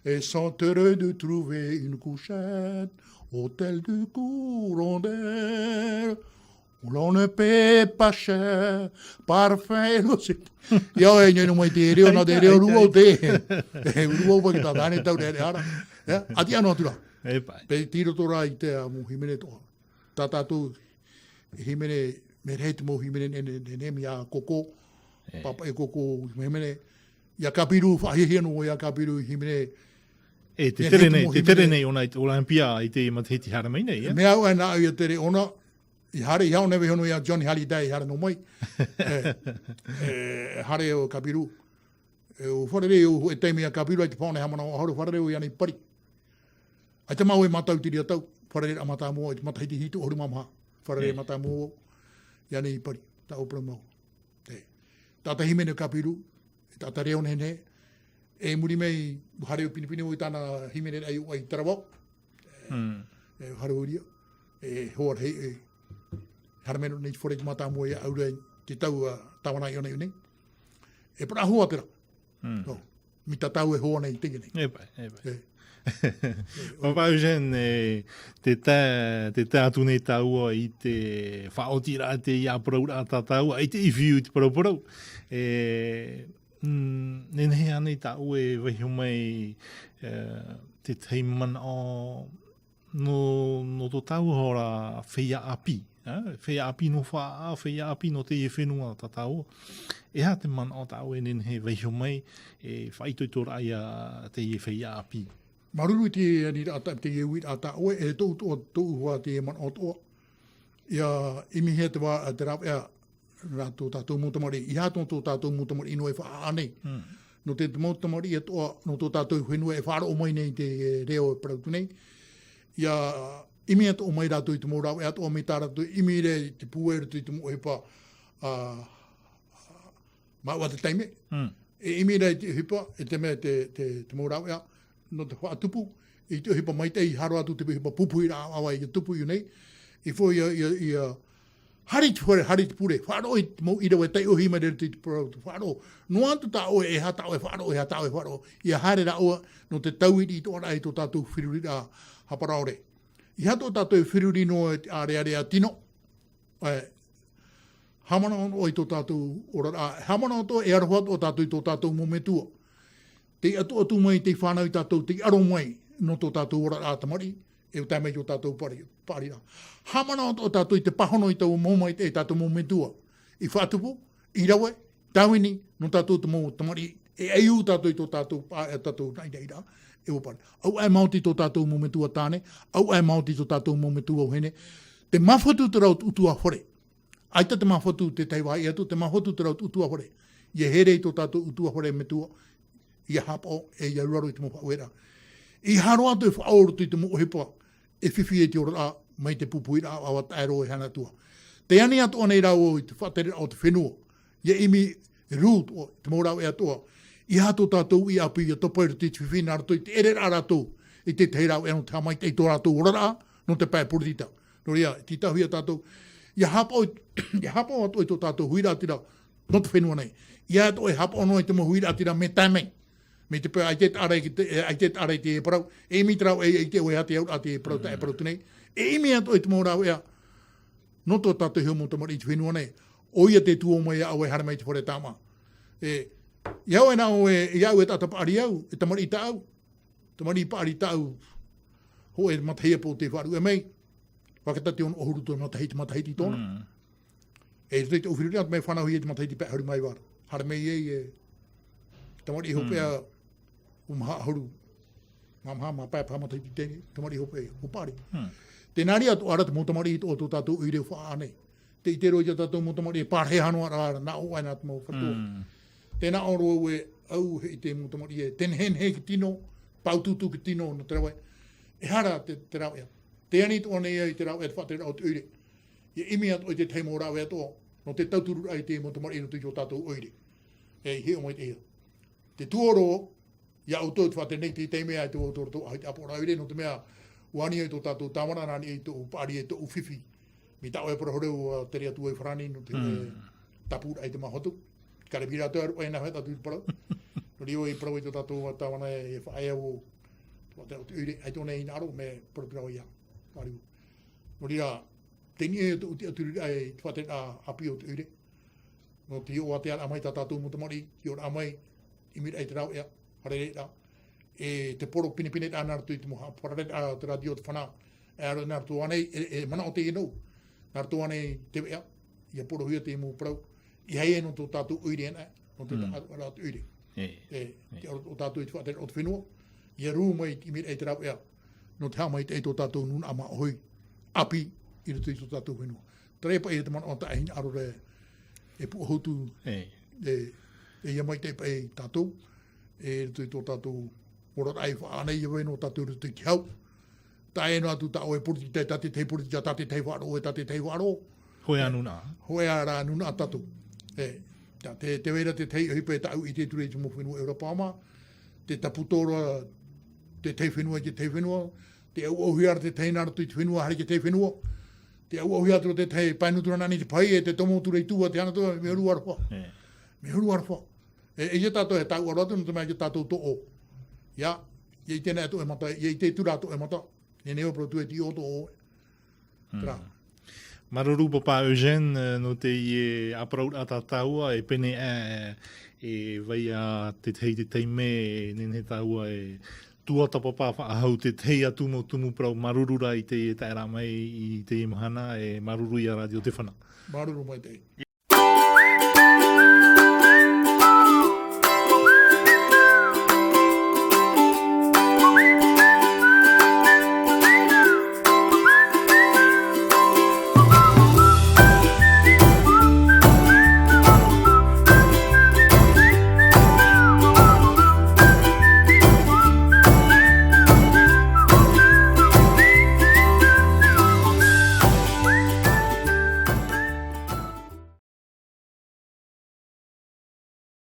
et sent heureux de trouver une couchette, hôtel du courant d'air, où l'on ne paie pas cher, parfum et logis. Ia, e, nō mai te reo, nā te reo rua o te. E, rua o te tāne tau rere ara. Ia, ʻati anō atu rā. E paʻi. Paʻi tei roto rā i te, ā, mau hīmene atoʻa. Tā tātou hīmene, mea rahi te mau hīmene, ne, ne, ne, ne, mea koko. E. Pāpaʻi koko, hīmene. Ia Kapiru, faʻahiahia noa ia Kapiru, hīmene. E, te tere nei, te tere nei, ʻōna i te Olympia, i te matahiti haere mai nei, ia? Mea au, e, nā au ia tere, ʻōna, i haere, i hau nei vau e hono ia Johnny Hallyday, i haere noa mai. E, e, haere ʻo Kapiru. E, ʻua fārerei au, e taime ia Kapiru, ʻaita e faʻaʻore haʻamanaʻo ʻahuru, fārerei au iāna i pari. ʻAita māua e mātau i te reira tau, fārerei rā mātāmua, i te matahiti hitu ʻahuru mā maha, fārerei mātāmua au iāna i pari, tāʻu parau māua. E, taʻata hīmene Kapiru, e taʻata reo nehenehe, e muri mai, haere au pinepine au i tāna hīmene rahi i Taravao. Mm. E, haere ʻia, e, hoa rahi, e, haere mai nei te fare i te mātāmua ia ʻaura i te tau a tāvana i ʻōna i ʻō nei. E parau hoa terā. Mm. No, mea tātou e hoa nei i teie nei. E pae, e pae. E. Papa Eugène, e, te tae, te tae atu nei tāua i te faʻaotiraʻa i te ia parauraʻa tā tāua, i te ifiu i te parauparau. E, mm, nehenehe ānei tāua e vaiho mai, e, te tahi manaʻo nō, nō tō tāua ora feiā ʻāpī, e? Feiā ʻāpī nō Faʻaʻā, feiā ʻāpī nō teie fenua tā tāua. E aha te manaʻo tāua e nehenehe e vaiho mai, e faʻaitoitoraʻa ia teie feiā ʻāpī? Māuruuru i te aniraʻa tā, teie uiraʻa tā ʻoe, e tōʻu, tōʻu, tōʻu hoa teie manaʻo atoʻa. ʻIa ʻimihia te vā, te rāveʻa, nā tō tātou mau tamariʻi, ʻeiaha tō tātou mau tamariʻi noa e faʻaʻā nei. Mm. Nō te mau tamariʻi atoʻa, nō tō tātou fenua e faʻaroʻo mai nei te reo e parau atu nei. ʻIa ʻimi atoʻa mai rātou i te mau rāveʻa atoʻa mai tā rātou e ʻimi ra i te pūai i roto i te mau ʻohipa, ā, māuʻa te taime. Mm. E ʻimi ra i te ʻohipa, e te mea te, te, te mau rāveʻa, nō te faʻatupu, i te ʻohipa maitaʻi, haere atu te ʻohipa pupuhi rā ʻāvae ia tupu i ʻō nei, i fo ia, ia, ia, haere i te fare, haere i te pure, faʻaroʻo i te mau ʻīrava e taiʻohi mai ra i te parau, faʻaroʻo. Noa atu tā ʻoe, e aha tā ʻoe e faʻaroʻo, e aha tā ʻoe e faʻaroʻo. ʻIa haere rāua, nō te taui riʻi atoʻa i tō tātou feruriraʻa hāparaore. ʻEiaha tō tātou e feruri noa i te ʻārearea tino, e, haʻamanaʻo atoʻa i tō tātou oraraʻa, haʻamanaʻo atoʻa e aroha atoʻa tātou i tō tātou mau metua. Tei ʻatuʻatu mai, tei fānau ia tātou, tei aro mai nō tō tātou oraraʻa tamariʻi, e tae mai i tō tātou paʻari-, paʻariraʻa. Haʻamanaʻo atoʻa tātou i te pāhono i taua mau maitaʻi, e tātou mau metua. I faʻatupu, i rave, tāvini, nō tātou te mau tamariʻi, e ʻaiū tātou i tō tātou pā-, e tātou naʻinaʻiraʻa, e ʻua paʻari. Auaʻe maoti tō tātou mau metua tāne, auaʻe maoti tō tātou mau metua vahine. Te māfatu terā o te ʻutuāfare. ʻAita te māfatu te tahi vāhi atu, te māfatu terā o te ʻutuāfare. ʻIa here i tō tātou ʻutuāfare metua, ʻia haʻapaʻo, e ʻia auraro i te mau faʻaueraʻa. ʻEiaha roa atu e faʻaō i roto i te mau ʻohipa, e fifi ai te oraraʻa, mai te pupuhiraʻa, ʻāvae taʻero e haere atu ā. Tē ani atoʻa nei rāua i te faʻatereraʻa o te fenua. ʻIa ʻimi rū atoʻa, te mau rāveʻa atoʻa. ʻEiaha tō tātou uʻi ʻāpī, ʻia topa i roto i te fifi nā roto i te ʻereraʻa rātou, i te tahi rāveʻa nō te haʻamaitaʻi i tō rātou oraraʻa, nō te pae poritita. Nō reira, e tītauhia tātou, ʻia haʻapaʻo, ʻia haʻapaʻo atoʻa i tō tātou huiraʻatira, nō te fenua nei. ʻEiaha atoʻa e haʻapaʻo noa i te mau huiraʻatira mea tae mai. Mai te peu, ʻaita e taʻa ra i te, e, ʻaita e taʻa ra i te parau, e ʻimi terā, e, e ʻite ʻoe e aha te auraʻa te parau, tā e parau atu nei. E ʻimi atoʻa i te mau rāveʻa, nō tō tātou iho mau tamariʻi i te fenua nei. ʻOia te tuō mai iā ʻoe e haere mai i te fare tāmā. E, iā ʻoe nā ʻoe, iā ʻoe e taʻata paʻari au, e tamariʻi tāʻau. Tamariʻi paʻari tāʻau, hōʻē matahiti e pō tei faʻaruʻe mai, paketāti ono ʻahuru te matahiti, matahiti tōna. Mm. E, i roto i te feruriraʻa, mea fānauhia i te matahiti pae ʻahuru mā iva ra. Haere mai ai, e, tamariʻi hopeʻa, ʻua maha ʻahuru, mā maha, mā pae, pae matahiti teie, tamariʻi hopeʻa, ʻua paʻari. Mm. Tē nā reira atoʻa ra te mau tamariʻi atoʻa o tō tātou ʻoire ʻua faʻaʻā nei. Tē ʻite roa i tā tātou mau tamariʻi e pārahi noa ra, nā ʻō ʻoe nā te mau fatu. Mm. Tē nā ʻō roa au e, au e ʻite mau tamariʻi e, tē nehenehe te tino, pāutuutu te tino nō te rave. Ehara te, te rāveʻa. Tē ani atoʻa nei au i te rāveʻa te faʻatereraʻa o te ʻoire. ʻIa ʻimi atoʻa i te tahi mau rāveʻa atoʻa, nō te tautururaʻa i te mau tamariʻi nō te, i tō tātou ʻoire. E, i hiʻo mai te ia. Te tuō roa, iā ʻoutou te faʻatere nei i te taime ʻaita vau tō rātou ʻāʻau i te ʻāpoʻoraʻa ʻoire, nō te mea, ʻua ani au i tō tātou tāvana, nā niʻa i tōʻu paʻari e tōʻu fifi. Mai tā ʻoe e parau hōroʻa, ʻua tere atu au i farāni, nō te, mm, tāpūraʻa i te māfatu. Karemi rātou, ʻaore rā e nā hea tātou i te parau. Nō reira, i parau i tō tātou tāvana e faʻaea vau, te faʻatere o te ʻoire, ʻaita ʻōna e hinaʻaro, mea parau atu ra vau iāna. Māuruuru. Nō reira, teie nei tōʻu tiʻaturiraʻa i te faʻatereraʻa ʻāpī o te ʻoire. Nō te hiʻoraʻa mai tā tātou mau tamariʻi, hiʻoraʻa mai, ʻimiraʻa i te rāveʻa, fārereiraʻa, e te poro pinepineraʻa nā roto i te mau haʻaparareraʻa o te rātio, te fānau, e aro nā roto ānei, e, e manaʻo teie nō, nā roto ānei te veʻa, ʻia porohia te mau parau, ʻeiaha nō tō tātou ʻoire anaʻe, nō te, mm, taʻata o te ʻoire. E, e, e, te aro o tātou i te faʻatere o te fenua, ʻia rū mai i te ʻimiraʻa i te rāveʻa, nō te haʻamaitaʻi i tō tātou nūnaʻa māʻohi, ʻāpī, i roto i tō tātou fenua. Terā paʻi te manaʻo tā e hinaʻaro ra e puʻohu atu, e, e, e ʻia maitaʻi paʻi tātou, e, i roto i tō tātou oraraʻa i faʻaʻā nei, ʻia vai noa tātou i roto i te hau. Tae noa atu tā ʻoe poritita, tā te tahi poritita, tā te tahi faʻaroʻo, tā te tahi faʻaroʻo. Hōʻē ā nūnaʻa. Hōʻē ā rā nūnaʻa tātou. E, tā te, tē vai ra te tahi ʻohipa e tāʻu i ʻite atu ra i te mau fenua ʻEuropa mā, te tāpū atoʻa ra te tahi fenua i te tahi fenua, Te auauhia ra te tahi nā roto i te fenua, haere i te tahi fenua. Te auauhia atu ra te tahi pae nūtūrana nei te pahi, e te tomo atu ra i tua, te ana tua, mea huru aroha. Mea huru aroha. E, e ia tātou e tau aro atu, nō te mea ia tātou toʻo. Ia, ia i tēnā e toʻo e mata, ia i te tura toʻo e mata. Nei nei o pro tu e ti o toʻo. Terā. Māuruuru papa Eugène, nō teie aparauraʻa tā tāua, e pēnei e, e vai a te tahi te taime, e nehenehe tāua e tuatāpapa faʻahou te tahi atu mau tumu parau. Māuruuru rā i teie taeraʻa mai i teie mahana, e māuruuru ia Radio Te Whana. Māuruuru mai te